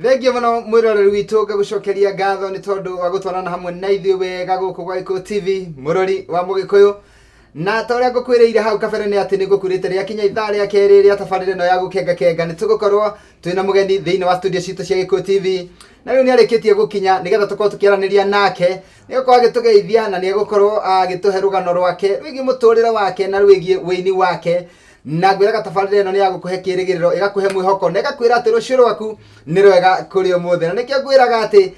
Thengiũ mũno mwĩroreri witũ, ngagũcokeria ngatho nĩ tondũ wa gũtwarana hamwe na ithuĩ wega gũkũ gwa Gĩkũyũ TV, mũrori wa Mũgĩkũyũ. Na ta ũrĩa ngũkwĩrĩire hau kabere nĩ atĩ nĩ ngũkwĩrĩte rĩakinya ithaa rĩa kerĩ rĩa tabarĩra ĩno ya gũkengakenga nĩ tũgũkorwo twĩna mũgeni thĩinĩ wa studio citũ cia Gĩkũyũ TV. Na rĩu nĩ arĩkĩtie gũkinya nĩgetha tũkorwo tũkĩaranĩria nake, nĩ egũkorwo agĩtũgeithia na nĩ egũkorwo agĩtũhe rũgano rwake rwĩgiĩ mũtũrĩre wake na rwĩgiĩ wĩini wake. Na ngwĩraga tabarĩra ĩno nĩ ya gũkũhe kĩrĩgĩrĩro, ĩgakũhe mwĩhoko na ĩgakwĩra atĩ rũciũ rwaku nĩ rwega kũrĩ ũmũthĩ. Na nĩkĩo ngwĩraga atĩ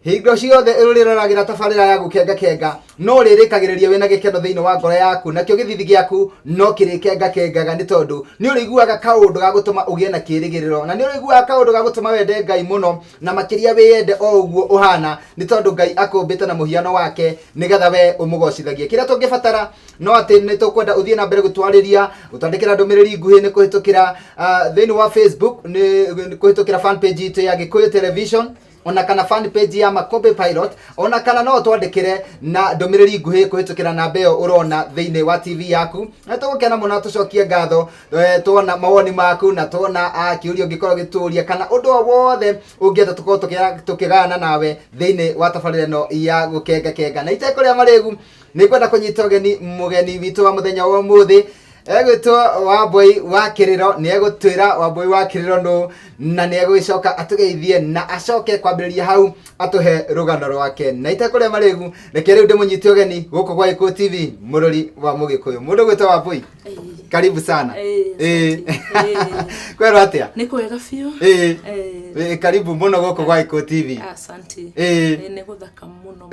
hingo ciothe ũrĩroragĩra tabarĩra ya gũkengakenga no ũrĩrĩkagĩrĩria wĩna gĩkeno thĩinĩ wa ngoro yaku, nakĩo gĩthithi gĩaku no kĩrĩkengakengaga nĩ tondũ nĩ ũrĩiguaga kaũndũ ga gũtũma ũgĩe na kĩrĩgĩrĩro, na nĩ ũrĩiguaga kaũndũ ga gũtũma wende Ngai mũno na makĩria wĩyende o ũguo ũhana, nĩ tondũ Ngai akũmbĩte na mũhiano wake nĩgetha we ũmũgocithagie. Kĩrĩa tũngĩbatara no atĩ nĩ tũkwenda ũthiĩ na mbere gũtwarĩria, gũtwandĩkĩra ndũmĩrĩri nguhĩ nĩ kũhĩtũkĩra thĩinĩ wa Facebook, nĩ kũhĩtũkĩra fan page itũ ya Gĩkũyũ Television, ona kana fan page ya Makombe Pilot, ona kana no twandĩkĩre na ndũmĩrĩri nguhĩ kũhĩtũkĩra namba ĩyo ũrona thĩinĩ wa TV yaku. Na tũgũkena mũno tũcokie ngatho tuona mawoni maku na tuona kĩũria ũngĩkorwo gĩtũria kana ũndũ o wothe ũngĩenda tũkorwo tũkĩgayana nawe thĩinĩ wa tabarĩra ĩno ya gũkengakenga. Na itekũrĩa marĩgu, nĩ ngwenda kũnyita ũgeni mũgeni witũ wa mũthenya wa ũmũthĩ egwĩtwo Wambui wa Kĩrĩro. Nĩ egũtwĩra Wambui wa Kĩrĩro nũ, na nĩ egũgĩcoka atũgeithie na acoke kwambĩrĩria hau atũhe rũgano rwake. Na itekũrĩa marĩgu, reke rĩu ndĩmũnyite ũgeni gũkũ gwa Gĩkũyũ TV, mũrori wa Mũgĩkũyũ, mũndũ gwĩtwo Wambui. Karibu sana. Asante. Kwerwo atĩa? Nĩ kwega biũ. Karibu mũno gũkũ gwa Gĩkũyũ TV. Asante. Nĩ gũthaka mũno.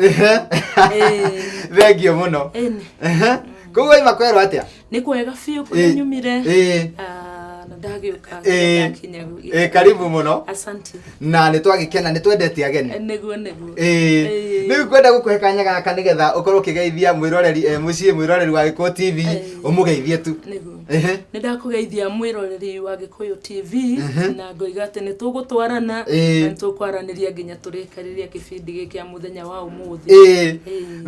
Thengio mũno. Ĩni. Koguo ima kwerwo atĩa? Nĩ kwega biũ kũrĩa nyumire. Na ndagĩũka ndakinya. Karibu mũno. Asante. Na nĩ twagĩkena, nĩ twendete ageni. Nĩguo nĩguo. Rĩu ngwenda gũkũhe kanya gaka nĩgetha ũkorwo ũkĩgeithia mwĩroreri mũciĩ, mwĩroreri wa Gĩkũyũ TV, ũmũgeithie tu. Nĩguo. Nĩ ndakũgeithia mwĩroreri wa Gĩkũyũ TV na ngoiga atĩ nĩ tũgũtwarana na nĩ tũkwaranĩria nginya tũrĩkarĩria kĩbindi gĩkĩ kĩa mũthenya wa ũmũthĩ.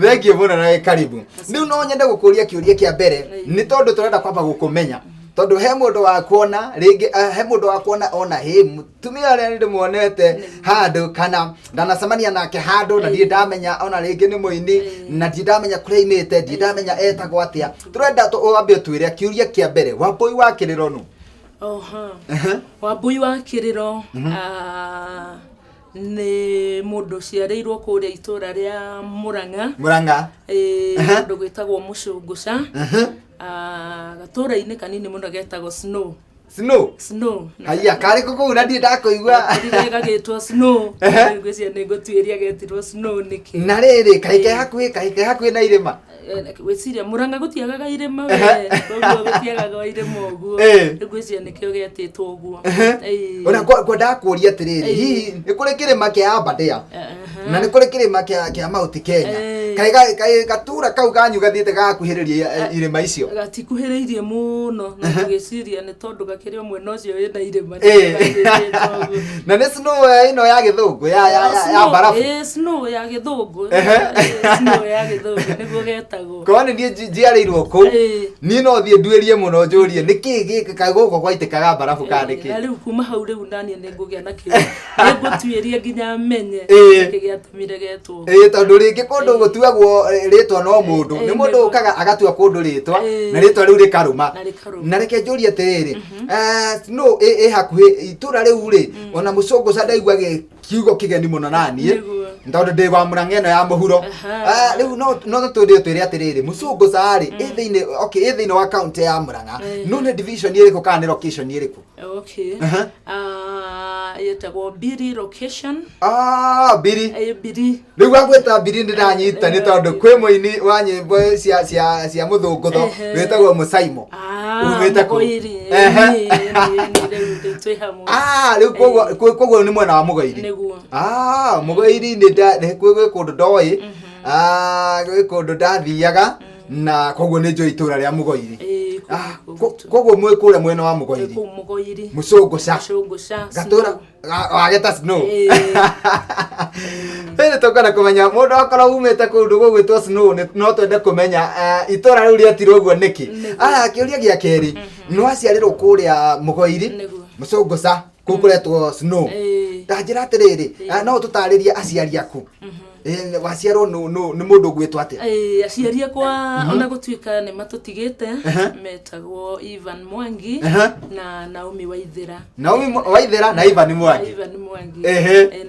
Thengio mũno na karibu. Rĩu no nyende gũkũria kĩũria kĩa mbere nĩ tondũ tũrenda kwamba gũkũmenya, tondũ he mũndũ wa kuona rĩngĩ, he mũndũ wa kuona ona hĩ mũtumia ũrĩa nĩ ndĩmuonete handũ kana ndanacemania nake handũ na ndirĩ ndamenya ona rĩngĩ nĩ mũini na ndirĩ ndamenya kũrĩa aimĩte, ndirĩ ndamenya etagwo atĩa. Tũrenda wambe ũtwĩre kĩũria kĩa mbere, Wambui wa Kĩrĩro nũ? Oha. Wambui wa Kĩrĩro nĩ mũndũ ũciarĩirwo kũrĩa itũra rĩa Mũrang'a. Mũrang'a. Kũndũ gwĩtagwo Mũcũngũca. Gatũra-inĩ kanini mũno getagwo Snow. Snow? Snow. Haiya, karĩ kũ kũu na ndirĩ ndakũigua? Gatũrire gagĩtwo Snow. Rĩu ngwĩciria nĩ ngũtuĩria getirwo Snow nĩkĩ. Na rĩrĩ, kaĩ ke hakuhĩ, kaĩ ke hakuhĩ na irĩma? Gwĩciria Mũrang'a gũtiagaga irĩma we, koguo gũtiagaga irĩma ũguo. Rĩu ngwĩciria nĩkĩo getĩtwo ũguo. Ona ngwendaga kũria atĩrĩrĩ, hihi nĩ kũrĩ kĩrĩma kĩa Aberdare na nĩ kũrĩ kĩrĩma kĩa Mount Kenya? Kaĩ gatura kau kanyu gathiĩte gagakuhĩrĩria irĩma icio? Gatikuhĩrĩirie mũno, na ngwĩciria nĩ tondũ gakĩrĩ o mwena ũcio wĩna irĩma nĩkĩo gatĩtĩtwo ũguo. Na nĩ snow ĩno ya gĩthũngũ ya mbarabu? Snow ya gĩthũngũ. Snow ya gĩthũngũ nĩguo getagwo. Korwo nĩ niĩ njiarĩirwo kũu, niĩ no thiĩ nduĩrie mũno njũrie nĩkĩĩ gĩkĩ, kaĩ gũkũ gwaitĩkaga mbarabu kana nĩkĩĩ? Na rĩu kuma hau rĩu naniĩ nĩ ngũgĩa na kĩo, nĩ ngũtuĩria nginya menye nĩkĩ gĩatũmire getwo ũguo. Tondũ rĩngĩ kũndũ gũtuagwo rĩtwa no mũndũ, nĩ mũndũ ũkaga agatua kũndũ rĩtwa na rĩtwa rĩu rĩkarũma. Na rĩkarũma. Na reke njũrie atĩrĩrĩ, snow ĩ hakuhĩ itũra rĩu rĩ, ona mũcũngũca ndaigua kiugo kĩgeni mũno naniĩ tondũ ndĩ wa Mũrang'a ĩno ya mũhuro. Rĩu no tũtwĩre ũtwĩre atĩrĩrĩ, mũcũngũca rĩ ĩ thĩinĩ, okay, ĩ thĩinĩ wa kaunti ya Mũrang'a, no nĩ division ĩrĩkũ kana nĩ location ĩrĩkũ? Okay. Ĩtagwo Biri location. Biri. Biri. Rĩu wagwĩta Biri nĩ ndanyita, nĩ tondũ kwĩ mũini wa nyĩmbo cia mũthũngũtho wĩtagwo Mũcaimo umĩte kũu. Mũgoiri. Rĩu twĩ hamwe. Rĩu koguo nĩ mwena wa Mũgoiri. Nĩguo. Mũgoiri nĩ kwĩ kũndũ ndoĩ, gwĩ kũndũ ndathiaga na koguo nĩ njũĩ itũra rĩa Mũgoiri. Koguo mwĩ kũrĩa mwena wa Mũgoiri. Kũu Mũgoiri. Mũcũngũca. Mũcũngũca. Gatũra wageta Snow. Rĩrĩ tũkwenda kũmenya mũndũ akorwo umĩte kũndũ gũgwĩtwo Snow, no twende kũmenya itũra rĩu rĩetirwo ũguo nĩkĩ. Kĩũria gĩa kerĩ, nĩ waciarĩrwo kũrĩa Mũgoiri, Mũcũngũca. Kũu kũretwo snow. Ĩĩ. Ndanjĩra atĩrĩrĩ, no ũtũtarĩrie aciari aku. Waciarwo nĩ mũndũ ũgwĩtwo atĩa? Ĩĩ, aciari akwa ona gũtuĩka nĩ matũtigĩte, metagwo Ivan Mwangi na Naomi Waithera. Naomi Waithera na Ivan Mwangi. Ivan Mwangi.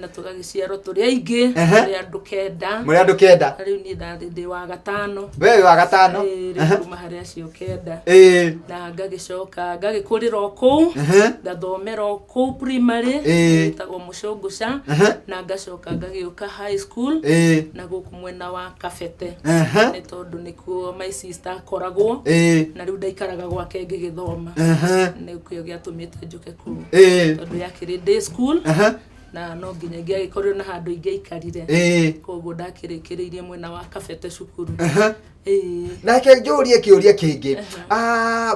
Na tũgagĩciarwo tũrĩ aingĩ, tũrĩ andũ 9. Mũrĩ andũ 9. Na rĩu niĩ ndarĩ ndĩ wa gatano. We wĩ wa gatano. Ĩĩ, rĩu kuma harĩ acio 9. Na ngagĩcoka ngagĩkũrĩra o kũu, ngathomera o kũu primary, ĩtagwo Mũcũngũca, na ngacoka ngagĩũka high school na gũkũ mwena wa Kabete, nĩ tondũ nĩkuo my sister akoragwo, na rĩu ndaikaraga gwake ngĩgĩthoma. Nĩkĩo gĩatũmĩte njũke kũu, tondũ yakĩrĩ day school, na no nginya ingĩagĩkorirwo na handũ ingĩaikarire. Koguo ndakĩrĩkĩrĩirie mwena wa Kabete cukuru. Ĩĩ. Nake njũrie kĩũria kĩngĩ.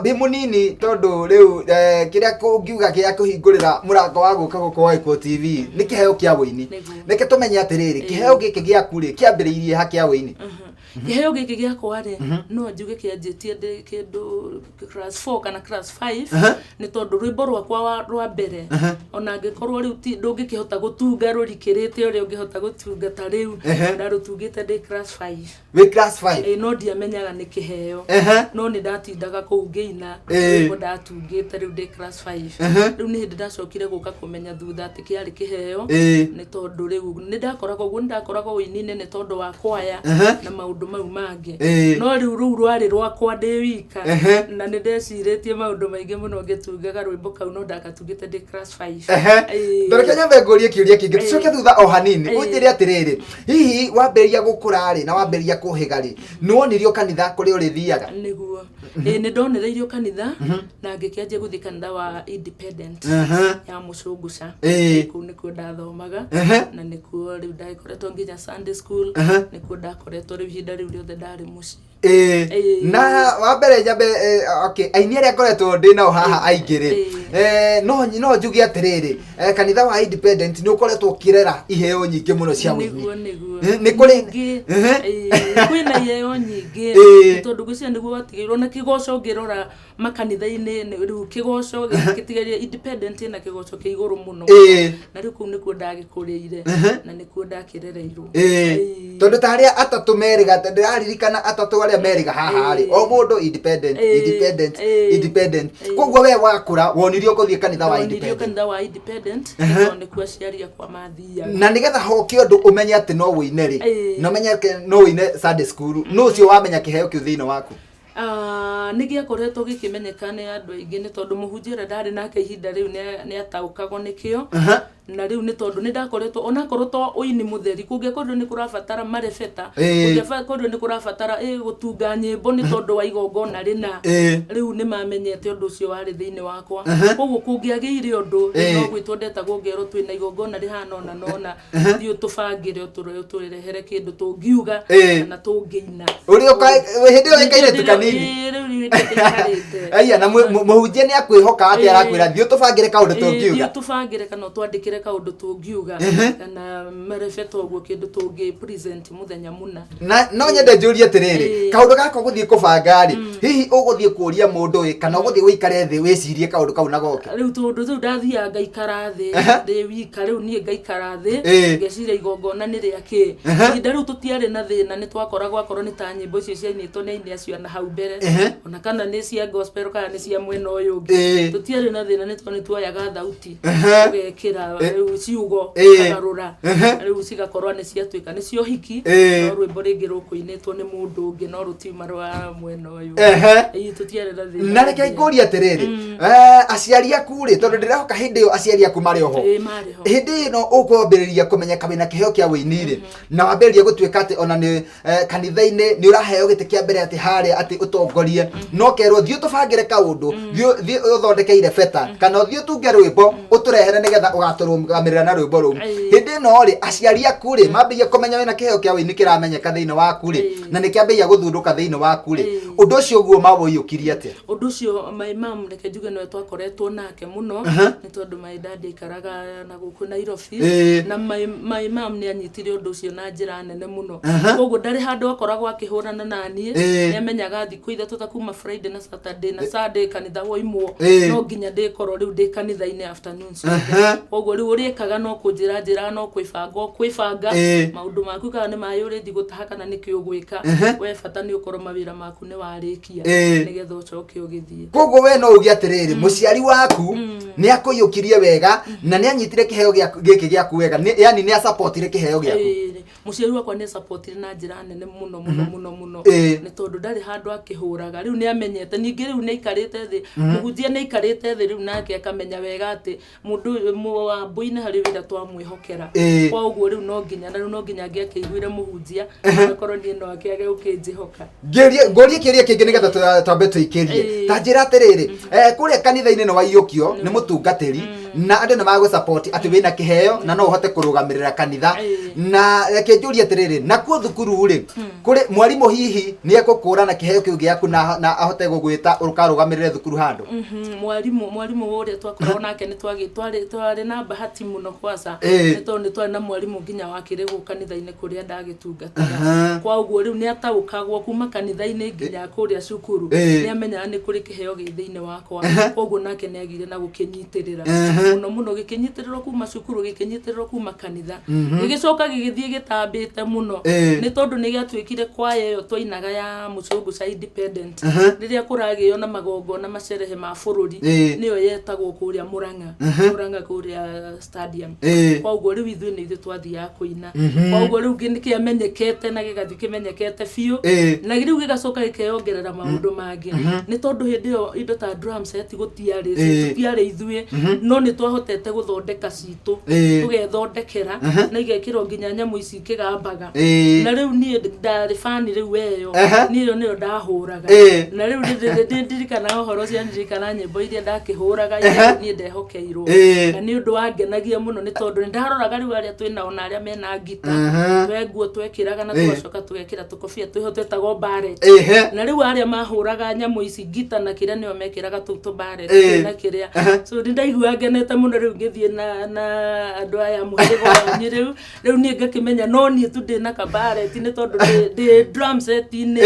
Wĩ mũnini, tondũ rĩu kĩrĩa kũngiuga gĩa kũhingũrĩra mũrango wa gũka gũkũ wa Gĩkũyũ TV nĩ kĩheo kĩa wũini. Nĩguo. Reke tũmenye atĩrĩrĩ, kĩheo gĩkĩ gĩaku rĩ, kĩambĩrĩirie ha kĩa wũini? Kĩheo gĩkĩ gĩakwa rĩ, no njuge kĩanjĩtie ndĩ kĩndũ class 4 kana class 5, nĩ tondũ rwĩmbo rwakwa rwa mbere, ona angĩkorwo rĩu ti ndũngĩkĩhota gũtunga rũrikĩrĩte ũrĩa ũngĩhota gũtunga ta rĩu, ndarũtungĩte ndĩ class 5. Wĩ class 5? Ĩĩ, no ndiamenyaga nĩ kĩheo, no nĩ ndatindaga kũu ngĩina rwĩmbo ndatungĩte rĩu ndĩ class 5. Rĩu nĩ hĩndĩ ndacokire gũka kũmenya thutha atĩ kĩarĩ kĩheo, nĩ tondũ rĩu nĩ ndakoragwo ũguo, nĩ ndakoragwo ũini-inĩ nĩ tondũ wa kwaya na maũndũ mau mangĩ, no rĩu rũu rwarĩ rwakwa ndĩ wika, na nĩ ndecirĩtie maũndũ maingĩ mũno ngĩtungaga rwĩmbo kau, no ndagatungĩte ndĩ class 5. Reke nyambe ngũrie kĩũria kĩngĩ, tũcoke thutha o hanini. Ũnjĩre atĩrĩrĩ, hihi wambĩrĩria gũkũra rĩ na wambĩrĩria kũhĩga rĩ, nĩ wonirio kanitha kũrĩa ũrĩthiaga? Nĩguo, ĩĩ, nĩ ndonereirio kanitha na ngĩkĩanjia gũthiĩ kanitha wa Independent ya Mũcũngũca. Kũu nĩkuo ndathomaga, na nĩkuo rĩu ndagĩkoretwo nginya Sunday school, nĩkuo ndakoretwo rĩu ihinda rĩu rĩothe ndarĩ mũciĩ. Na wa mbere nyambe okay, aini arĩa ngoretwo ndĩ nao haha aingĩ rĩ, no njuge atĩrĩrĩ, kanitha wa Independent nĩ ũkoretwo ũkĩrera iheo nyingĩ mũno cia wũini. Nĩguo. Nĩ kũrĩ Nyingĩ. Ĩĩ, kwĩna iheo nyingĩ. Nĩ tondũ ngwĩciria nĩguo watigĩirwo na kĩgoco. Ũngĩrora makanitha-inĩ rĩu kĩgoco gĩtigĩrĩire Independent ĩna kĩgoco kĩa igũrũ mũno. Na rĩu kũu nĩkuo ndagĩkũrĩire na nĩkuo ndakĩrereirwo. Tondũ ta arĩa atatũ merĩga, ndĩraririkana atatũ arĩa merĩga haha rĩ, o mũndũ Independent, Independent, Independent. Koguo we wakũra wonirio gũthiĩ kanitha wa Ndonirio Independent. Kanitha wa Independent, tondũ nĩkuo aciari akwa mathiaga. Na nĩgetha hoke ũndũ ũmenye atĩ no wũine rĩ, na ũmenye atĩ no wũine Sunday school, nũ ũcio wamenya kĩheo kĩu thĩinĩ waku? Ah, nĩ gĩakoretwo gĩkĩmenyeka nĩ andũ aingĩ, nĩ tondũ mũhunjia ũrĩa ndarĩ nake ihinda rĩu nĩ ataũkagwo nĩkĩo. Na rĩu nĩ tondũ nĩ ndakoretwo, onakorwo to ũini mũtheri, kũngĩakorirwo nĩ kũrabatara marebeta, kũngĩakorirwo nĩ kũrabatara gũtunga nyĩmbo nĩ tondũ wa igongona rĩna, rĩu nĩ mamenyete ũndũ ũcio warĩ thĩinĩ wakwa. Koguo kũngĩagĩire ũndũ, rĩu no gwĩtwo ndetagwo ngerwo twĩna igongona rĩhana ũna na ũna, thiĩ ũtũbangĩre, ũtũrehere kĩndũ tũngiuga kana tũngĩina. Ũrĩ hĩndĩ ĩyo wĩ kairĩtu kanini. Ĩĩ, rĩu nĩ hĩndĩ ndaikarĩte. Aya, na mũhunjia nĩ akwĩhoka atĩ arakwĩra thiĩ ũtũbangĩre kaũndũ tũngiuga. Thiĩ ũtũbangĩre kana ũtwandĩkĩre kaũndũ tũngiuga kana marebeta ũguo, kĩndũ tũngĩ present mũthenya mũna. Na no nyende njũrie atĩrĩrĩ, kaũndũ gaka ũgũthiĩ kũbanga rĩ, hihi ũgũthiĩ kũria mũndũ ĩ, kana ũgũthiĩ ũikare thĩ wĩcirie kaũndũ kau na goke? Rĩu tũndũ rĩu ndathiaga ngaikara thĩ ndĩ wika, rĩu niĩ ngaikara thĩ ngeciria igongona nĩ rĩa kĩ. Ihinda rĩu tũtiarĩ na thĩna, nĩ twakoragwo akorwo nĩ ta nyĩmbo icio ciainĩtwo nĩ aini acio na hau mbere, ona kana nĩ cia gospel kana nĩ cia mwena ũyũ ũngĩ, tũtiarĩ na thĩna nĩ tondũ nĩ tuoyaga thauti, tũgekĩra rĩu ciugo, tũkagarũra, rĩu cigakorwo nĩ ciatuĩka nĩ cio hiki, no rwĩmbo rĩngĩ rũkũinĩtwo nĩ mũndũ ũngĩ, no rũtiuma rwa mwena ũyũ. Ĩĩ, tũtiarĩ na thĩna. Na reke ngũrie atĩrĩrĩ, aciari aku rĩ, tondũ ndĩrehoka hĩndĩ ĩyo aciari aku marĩ oho? Ĩĩ, marĩ ho. Hĩndĩ ĩno ũkwambĩrĩria kũmenyeka wĩna kĩheo kĩa wũini rĩ, na wambĩrĩria gũtuĩka atĩ ona nĩ kanitha-inĩ nĩ ũraheo gĩtĩ kĩa mbere atĩ harĩa atĩ ũtongorie, no kerwo thiĩ ũtũbangĩre kaũndũ, thiĩ ũthondeke irebeta kana ũthiĩ ũtunge rwĩmbo ũtũrehere nĩgetha ũgatũrũgamia. Gũkũrũgamĩrĩra na rwĩmbo rũu. Ĩĩ. Hĩndĩ ĩno rĩ, aciari aku rĩ, mambĩrĩria kũmenya wĩna kĩheo kĩa ũini kĩramenyeka thĩinĩ waku rĩ, na nĩ kĩambĩrĩria gũthundũka thĩinĩ waku rĩ, ũndũ ũcio ũguo maũiyũkirie atĩa? Ũndũ ũcio, my mom, reke njuge nĩwe twakoretwo nake mũno, nĩ tondũ my dad aikaraga na gũkũ Nairobi. Na my mom nĩ anyitire ũndũ ũcio na njĩra nene mũno. Koguo ndarĩ handũ akoragwo akĩhũrana na niĩ. Nĩ amenyaga thikũ 3 ta kuma Friday na Saturday na Sunday kanitha woimwo, no nginya ndĩkorwo rĩu ndĩ kanitha-inĩ afternoon ciothe. Koguo rĩu ũrĩa ekaga no kũnjĩra njĩraga no kwĩbanga o kwĩbanga maũndũ maku, kana nĩ maĩ ũrĩthi gũtaha kana nĩkĩ ũgwĩka, we bata nĩ ũkorwo mawĩra maku nĩ warĩkia, nĩgetha ũcoke ũgĩthiĩ. Koguo we no uge atĩrĩrĩ, mũciari waku nĩ akũiyũkirie wega na nĩ anyitire kĩheo gĩkĩ gĩaku wega, yani nĩ asapotire kĩheo gĩaku. Ĩĩ, mũciari wakwa nĩ supportire na njĩra nene mũno mũno mũno mũno, nĩ tondũ ndarĩ handũ akĩhũraga. Rĩu nĩ amenyete, ningĩ rĩu nĩ aikarĩte thĩ, mũhunjia nĩ aikarĩte thĩ rĩu nake akamenya wega atĩ mũndũ ũyũ Wambũi-inĩ harĩ wĩra twamwĩhokera. Kwa ũguo rĩu no nginya, na rĩu no nginya angĩakĩiguire mũhunjia, akorwo niĩ no akĩage gũkĩnjĩhoka. Ngũrie kĩũria kĩngĩ nĩgetha twambe tũikĩrie. Ta njĩra atĩrĩrĩ, kũrĩa kanitha-inĩ nĩ waiyũkio nĩ mũtungatĩri na andũ nĩ magũsupport atĩ wĩna kĩheo na no ũhote kũrũgamĩrĩra kanitha. Na reke njũrie atĩrĩrĩ, nakuo thukuru rĩ, kũrĩ mwarimũ hihi nĩ ekũkũra na kĩheo kĩu gĩaku na ahote gũgwĩta ũkarũgamĩrĩre thukuru handũ? Mwarimũ ũrĩa twakoragwo nake nĩ twarĩ na bahati mũno kwanza, nĩ tondũ nĩ twarĩ na mwarimũ nginya wakĩrĩ gũkũ kanitha-inĩ kũrĩa ndagĩtungataga. Kwa ũguo rĩu nĩ ataũkagwo kuma kanitha-inĩ nginya kũrĩa cukuru. Nĩ amenyaga nĩ kũrĩ kĩheo gĩ thĩinĩ wakwa, koguo nake nĩ agire na gũkĩnyitĩrĩra mũno mũno, gĩkĩnyitĩrĩrwo kuma cukuru, gĩkĩnyitĩrĩrwo kuma kanitha, gĩgĩcoka gĩgĩthiĩ gĩtambĩte mũno, nĩ tondũ nĩ gĩatuĩkire kwaya ĩyo twainaga ya Mũcũngũ Independent, rĩrĩa kũragĩo na magongona macerehe ma bũrũri, nĩyo yetagwo kũrĩa Mũrang'a, Mũrang'a kũrĩa stadium. Koguo rĩu ithuĩ nĩ ithuĩ twathiaga kũina. Koguo rĩu nĩ kĩamenyekete na gĩgathiĩ kĩmenyekete biũ, na rĩu gĩgacoka gĩkeyongerera maũndũ mangĩ, nĩ tondũ hĩndĩ ĩyo indo ta drum set gũtiarĩ, tũtiarĩ ithuĩ, no nĩ twahotete gũthondeka citũ, tũgethondekera na igekĩrwo nginya nyamũ ici kĩgambaga. Na rĩu niĩ ndarĩ bani rĩu ĩyo, niĩ ĩyo nĩyo ndahũraga. Na rĩu nĩ ndirikanaga ũhoro ũcio, ndirikana nyĩmbo iria ndakĩhũraga, iria niĩ ndehokeirwo. Na nĩ ũndũ wangenagia mũno, nĩ tondũ nĩ ndaroraga rĩu arĩa twĩ nao na arĩa mena ngita, twe nguo twekĩraga na tũgacoka tũgekĩra tũkobia twĩho twetagwo baret. Na rĩu arĩa mahũraga nyamũ ici ngita na kĩrĩa nĩo mekĩraga tũu tũbaret na kĩrĩa. So nĩ ndaigua ngenete mũno rĩu ngĩthiĩ na andũ aya mũhĩrĩga wanyu. Rĩu niĩ ngakĩmenya no niĩ tu ndĩ na kabaret, nĩ tondũ ndĩ drum set-inĩ,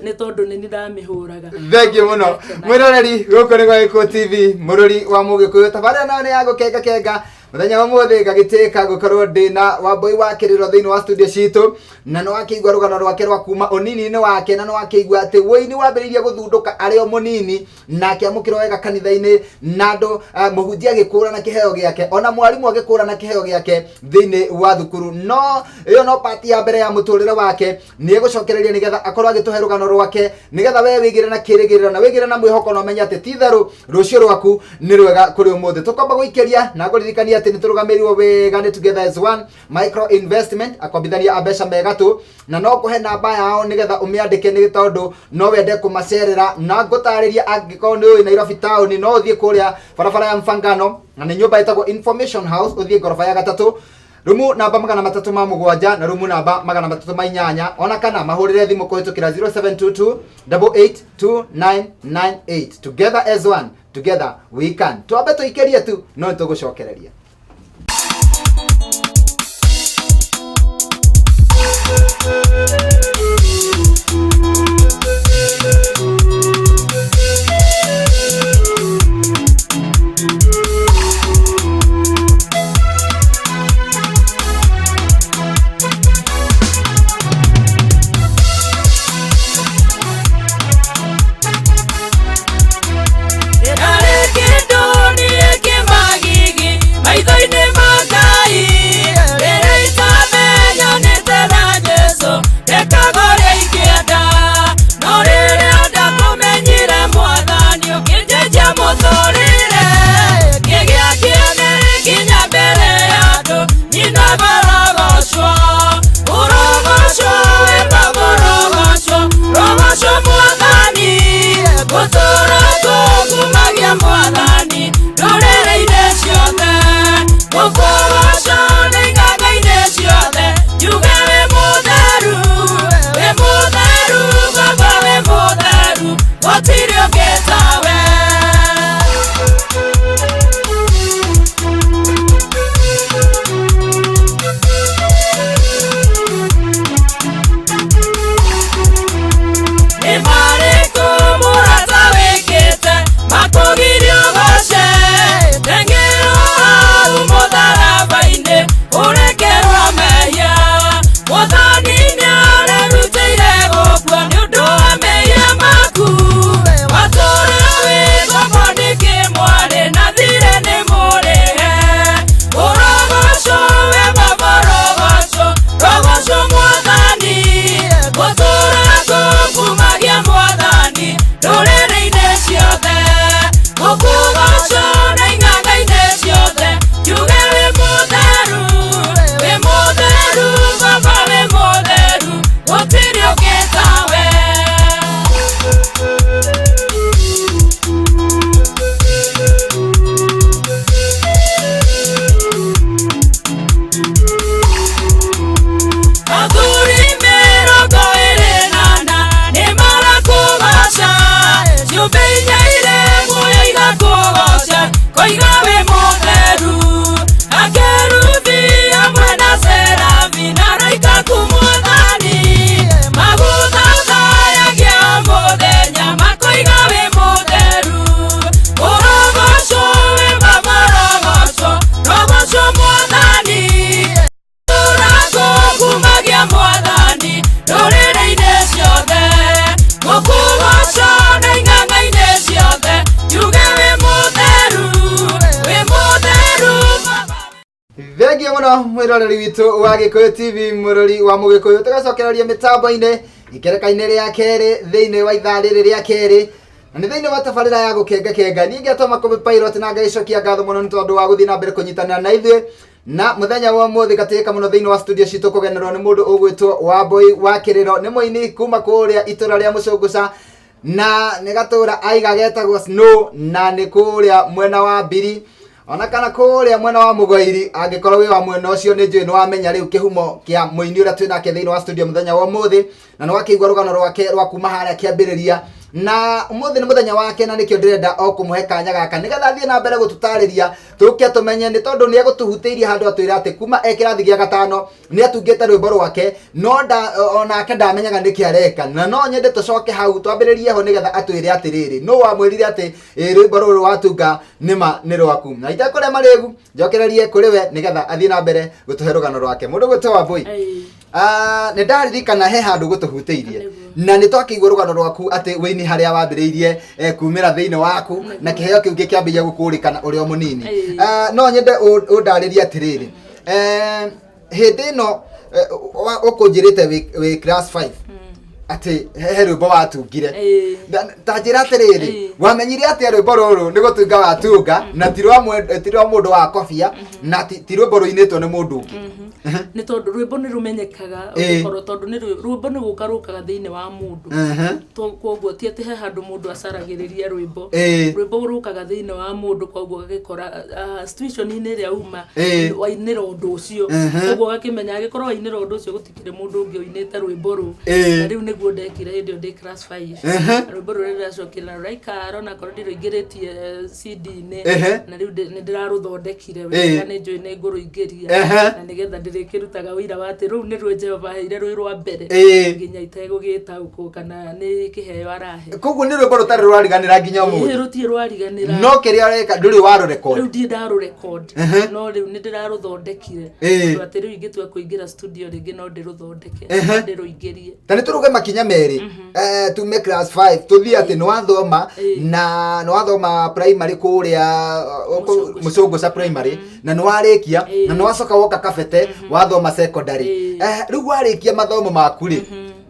nĩ tondũ nĩ niĩ ndamĩhũraga. Thengiũ mũno, mwĩroreri. Gũkũ nĩ gwa Gĩkũyũ TV, mũrũri wa Mũgĩkũyũ. Tabarĩra nayo nĩ ya gũkenga kenga. Mũthenya wa ũmũthĩ ngagĩtĩka gũkorwo ndĩna Wambũi wa Kĩrĩro thĩinĩ wa studio citũ, na nĩ wakĩigua rũgano rwake rwa kuma ũnini-inĩ wake, na nĩ wakĩigua atĩ wũini wambĩrĩirie gũthundũka arĩ o mũnini na akĩamũkĩrwo wega kanitha-inĩ na andũ, mũhunjia agĩkũra na kĩheo gĩake, ona mwarimũ agĩkũra na kĩheo gĩake thĩinĩ wa thukuru. No ĩyo no part ya mbere ya mũtũrĩre wake. Nĩ egũcokereria nĩgetha akorwo agĩtũhe rũgano rwake, nĩgetha we wĩgĩre na kĩrĩgĩrĩro na wĩgĩre na mwĩhoko na ũmenye atĩ ti itherũ rũciũ rwaku nĩ rwega kũrĩ ũmũthĩ. Tũkwamba gũikĩria na ngũririkania atĩ nĩ tũrũgamĩrĩirwo wega nĩ Together as One Micro Investment, akombithania a mbeca mega tu, na no kũhe namba yao nĩgetha ũmĩandĩke, nĩ tondũ no wende kũmacerera na ngũtarĩria. Angĩkorwo nĩ ũĩ Nairobi town, no ũthiĩ kũrĩa barabara ya Mfangano, na nĩ nyũmba ĩtagwo Information House, ũthiĩ ngoroba ya gatatũ, rumu namba 307 na rumu namba 308, ona kana mahũrĩre thimũ kũhĩtũkĩra 0722 882998. Together as one, together we can. Twambe tũikĩrie tu, no nĩ tũgũcokereria. Ndarĩ kĩndũ niĩ kĩmagigi. Mũno mwĩroreri witũ wa Gĩkũyũ TV, mũrori wa Mũgĩkũyũ, tũgacokereria mĩtambo-inĩ ikereka-inĩ rĩa kerĩ thĩinĩ wa ithaa rĩrĩ rĩa kerĩ, na nĩ thĩinĩ wa tabarĩra ya gũkengakenga. Niĩ ngetwo Makũmbĩ Pilot, na ngagĩcokia ngatho mũno nĩ tondũ wa gũthiĩ na mbere kũnyitanĩra na ithuĩ. Na mũthenya wa ũmũthĩ gatĩka mũno thĩinĩ wa studio citũ kũgenerwo nĩ mũndũ ũgwĩtwo Wambũi wa Kĩrĩro. Nĩ mũini kuma kũrĩa itũra rĩa Mũcũngũca, na nĩ gatũra aiga getagwo Snow, na nĩ kũrĩa mwena wa Mbiri ona kana kũrĩa mwena wa Mũgoiri. Angĩkorwo wĩ wa mwena ũcio, nĩ njũĩ nĩ wamenya rĩu kĩhumo kĩa mũini ũrĩa twĩ nake thĩinĩ wa studio mũthenya wa ũmũthĩ, na nĩ wakĩigua rũgano rwake rwa kuma harĩa kĩambĩrĩria. Na ũmũthĩ nĩ mũthenya wake, na nĩkĩo ndĩrenda o kũmũhe kanya gaka nĩgetha athiĩ na mbere gũtũtarĩria, tũke tũmenye, nĩ tondũ nĩ egũtũhutĩirie handũ atwĩra atĩ kuma e kĩrathi gĩa gatano nĩ atungĩte rwĩmbo rwake, no nda onake ndamenyaga nĩkĩ areka. Na no nyende tũcoke hau twambĩrĩrie ho nĩgetha atwĩre atĩrĩrĩ, nũ wamwĩrire atĩ rwĩmbo rũrũ watunga nĩma nĩ rwaku. Na itekũrĩa marĩgu, njokererie kũrĩ we nĩgetha athiĩ na mbere gũtũhe rũgano rwake. Mũndũ gwĩtwo Wambũi, nĩ ndaririkana he handũ gũtũhutĩirie. Na nĩ twakĩigua rũgano rwaku atĩ wĩini harĩa wambĩrĩirie kumĩra thĩinĩ waku, na kĩheo kĩu gĩkĩambĩrĩria gũkũrĩkana ũrĩ o mũnini. No nyende ũndarĩrie atĩrĩrĩ, hĩndĩ ĩno ũkũnjĩrĩte wĩ class 5 atĩ he rwĩmbo watungire. Ta njĩra atĩrĩrĩ, wamenyire atĩa rwĩmbo rũrũ nĩ gũtunga watunga, na ti rwa mũndũ wa kobia, na ti rwĩmbo rũinĩtwo nĩ mũndũ ũngĩ? Nĩ tondũ rwĩmbo nĩ rũmenyekaga ũngĩkorwo, tondũ nĩ rwĩmbo nĩ gũka rũkaga thĩinĩ wa mũndũ. Koguo ti atĩ he handũ mũndũ acaragĩrĩria rwĩmbo. Rwĩmbo rũkaga thĩinĩ wa mũndũ, koguo ũgagĩkora situation-inĩ ĩrĩa uma wainĩra ũndũ ũcio. Koguo ũgakĩmenya angĩkorwo wainĩra ũndũ ũcio, gũtikĩrĩ mũndũ ũngĩ ũinĩte rwĩmbo rũu. Na rĩu nĩguo ndekire hĩndĩ ĩyo ndĩ class 5. Rwĩmbo rũrĩa ndĩracokire na rũraikara, onakorwo ndirũingĩrĩtie CD-inĩ. Na rĩu nĩ ndĩrarũthondekire wega, nĩ njũĩ nĩ ngũrũingĩria, na nĩgetha ndĩrĩkĩrutaga ũira wa atĩ rũu nĩruo Jehova aheire rwĩ rwa mbere nginya itegũgĩtaũkwo kana nĩ kĩheo arahe. Koguo nĩ rwĩmbo rũtarĩ rwariganĩra nginya ũmũthĩ? Rũtirĩ rwariganĩra. No kĩrĩa ũreka, ndũrĩ warũrekondi? Rĩu ndirĩ ndarũrekondi, no rĩu nĩ ndĩrarũthondekire tondũ atĩ rĩu ingĩtua kũingĩra studio rĩngĩ, no ndĩrũthondeke, no ndĩrũingĩrie. Ta nĩ tũrũge makinya merĩ, tume class 5 tũthiĩ atĩ nĩ wathoma, na nĩ wathoma primary kũrĩa Mũcũngũca. Mũcũngũca primary, na nĩ warĩkia, na nĩ wacoka woka Kabete wathoma secondary. Rĩu warĩkia mathomo maku rĩ,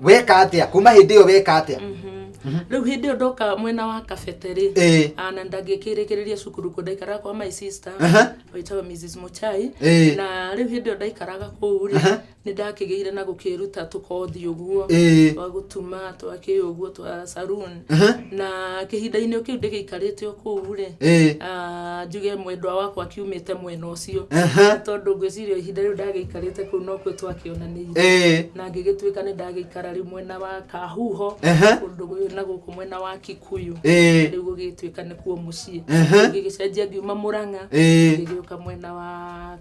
weka atĩa? Kuma hĩndĩ ĩyo weka atĩa? Rĩu hĩndĩ ĩyo ndoka mwena wa Kabete rĩ, na ndangĩkĩrĩkĩrĩria cukuru kũ ndaikaraga kwa my sister wĩtagwo Mrs Muchai. Na rĩu hĩndĩ ĩyo ndaikaraga kũu rĩ, nĩ ndakĩgĩire na gũkĩruta tũkothi ũguo twa gũtuma, twakĩ ũguo twa saloon. Na kĩhinda-inĩ o kĩu ndĩgĩikarĩte o kũu rĩ, njuge mwendwa wakwa akiumĩte mwena ũcio, tondũ ngwĩciria ihinda rĩu ndagĩikarĩte kũu nokuo twakĩonanĩire. Na ngĩgĩtuĩka nĩ ndagĩikara rĩu mwena wa Kahuho, kũndũ na gũkũ mwena wa Kikuyu. Rĩu gũgĩtuĩka nĩkuo mũciĩ. Ngĩgĩcenjia ngiuma Mũrang'a, ngĩgĩũka mwena wa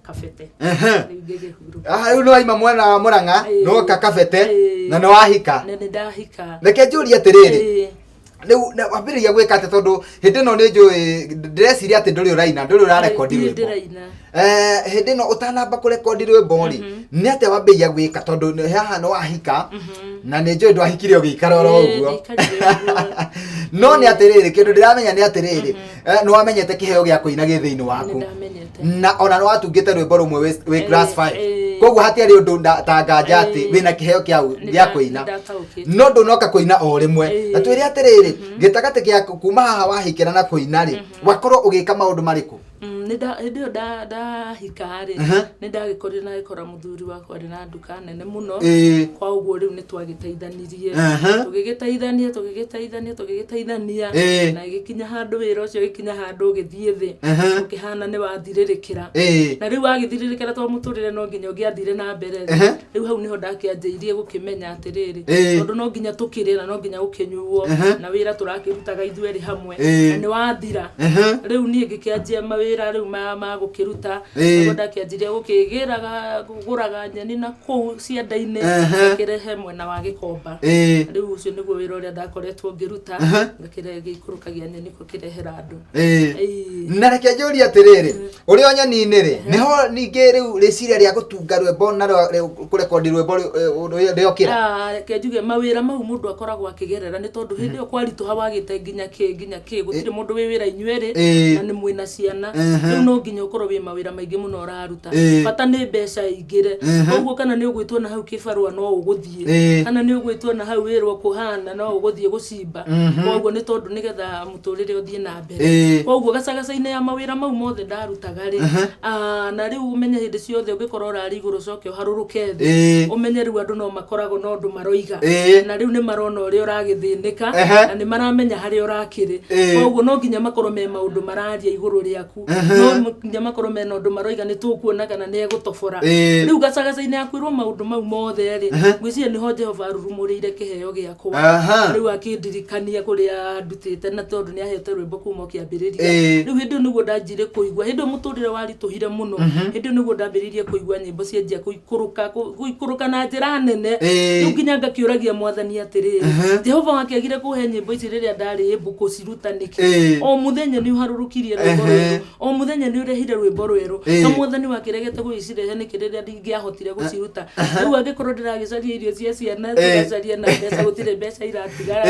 Kabete. Rĩu ngĩgĩhurũka. Rĩu nĩ waima mwena wa Mũrang'a, nĩwoka Kabete, na nĩ wahika? Na nĩ ndahika. Reke njũrie atĩrĩrĩ, rĩu wambĩrĩria gwĩka atĩa? Tondũ hĩndĩ ĩno nĩ njũĩ, ndĩreciria atĩ ndũrĩ ũraina, ndũrĩ ũrarekondi Ndirĩ rwĩmbo. ndĩraina. Hĩndĩ ĩno ũtanamba kũrekondi rwĩmbo rĩ, nĩ atĩa wambĩrĩria gwĩka? Tondũ haha nĩ wahika, na nĩ njũĩ ndwahikire ũgĩikara oro ũguo. Ndiaikarire ũguo. No nĩ atĩrĩrĩ, kĩndũ ndĩramenya nĩ atĩrĩrĩ, nĩ wamenyete kĩheo gĩa kũina gĩ thĩinĩ Nĩ waku, ndamenyete. Na ona nĩ watungĩte rwĩmbo rũmwe wĩ class 5. Koguo hatiarĩ ũndũ ta nganja atĩ wĩna kĩheo kĩa Nĩ gĩa kũina. Nĩ ndataũkĩtwo. No ndũnoka kũina o rĩmwe. Na twĩre atĩrĩrĩ, gĩtagatĩ gĩa kuma haha wahikĩra na kũina rĩ, wakorwo ũgĩka maũndũ marĩkũ? Hĩndĩ ĩyo ndahika rĩ, nĩ ndagĩkorire na gĩkora mũthuri wakwa arĩ na nduka nene mũno. Kwa ũguo rĩu nĩ twagĩteithanirie, tũgĩgĩteithania, tũgĩgĩteithania, tũgĩgĩteithania, na ĩgĩkinya handũ wĩra ũcio ũgĩkinya handũ ũgĩthiĩ thĩ, ũkĩhana nĩ wathirĩrĩkĩra. Na rĩu wagĩthirĩrĩkĩra, to mũtũrĩre no nginya ũngĩathire na mbere rĩ, rĩu hau nĩho ndakĩanjĩirie gũkĩmenya atĩrĩrĩ, tondũ no nginya tũkĩrĩe na no nginya gũkĩnyuo, na wĩra tũrakĩrutaga ithuerĩ hamwe, na nĩ wathira. Rĩu niĩ ngĩkĩanjia mawĩra rĩu ma gũkĩruta. Nĩguo ndakĩanjirie gũkĩgĩraga, kũgũraga nyeni na kũu cianda-inĩ, ngakĩrehe mwena wa Gĩkomba. Rĩu ũcio nĩguo wĩra ũrĩa ndakoretwo ngĩruta, ngakĩrehe, ngĩikũrũkagia nyeni gũkĩrehera andũ. Na reke njũrie atĩrĩrĩ, ũrĩ o nyeni-inĩ rĩ, nĩho ningĩ rĩu rĩciria rĩa gũtunga rwĩmbo na kũrekondi rwĩmbo rĩokĩra? Reke njuge mawĩra mau mũndũ akoragwo akĩgerera, nĩ tondũ hĩndĩ ĩyo kwaritũha, wagĩte nginya kĩ nginya kĩ, gũtirĩ mũndũ wĩ wĩra inyuerĩ, na nĩ mwĩna ciana. Rĩu no nginya ũkorwo wĩ mawĩra maingĩ mũno ũraruta. Bata nĩ mbeca ingĩre. Koguo kana nĩ ũgwĩtwo na hau kĩbarũa no ũgũthiĩ. Kana nĩ ũgwĩtwo na hau wĩrwo kũhana no ũgũthiĩ gũcimba. Koguo nĩ tondũ nĩgetha mũtũrĩre ũthiĩ na mbere. Koguo gacagaca-inĩ ya mawĩra mau mothe ndarutaga rĩ, na rĩu ũmenye hĩndĩ ciothe ũngĩkorwo ũrarĩ igũrũ ũcoke ũharũrũke thĩ, ũmenye rĩu andũ no makoragwo na ũndũ maroiga. Na rĩu nĩ marona ũrĩa ũragĩthĩnĩka na nĩ maramenya harĩa ũrakĩrĩ. Koguo no nginya makorwo me maũndũ mararia igũrũ rĩaku. No nginya makorwo mena ũndũ maroiga nĩ tũkuona kana nĩ egũtobora. Rĩu gacagaca-inĩ ya kwĩrwo maũndũ mau mothe rĩ, ngwĩciria nĩho Jehova arurumũrĩire kĩheo gĩakwa. Rĩu akĩndirikania kũrĩa ndutĩte na tondũ nĩ ahete rwĩmbo kuma o kĩambĩrĩria. Rĩu hĩndĩ ĩyo nĩguo ndanjire kũigua, hĩndĩ ĩyo mũtũrĩre waritũhire mũno, hĩndĩ ĩyo nĩguo ndambĩrĩirie kũigua nyĩmbo cianjia gũikũrũka, gũikũrũka na njĩra nene. Rĩu nginya ngakĩũragia Mwathani atĩrĩrĩ, Jehova wakĩagire kũhe nyĩmbo ici rĩrĩa ndarĩ mbũ kũciruta nĩkĩ? O mũthenya nĩ ũharũrũkirie rwĩmbo rwerũ, o mũthenya nĩ ũrehire rwĩmbo rwerũ. Na Mwathani wakĩregete gũgĩcirehe nĩkĩ rĩrĩa ndingĩahotire gũciruta? Rĩu angĩkorwo ndĩragĩcaria irio cia ciana, tũgacaria na mbeca, gũtirĩ mbeca iratigara,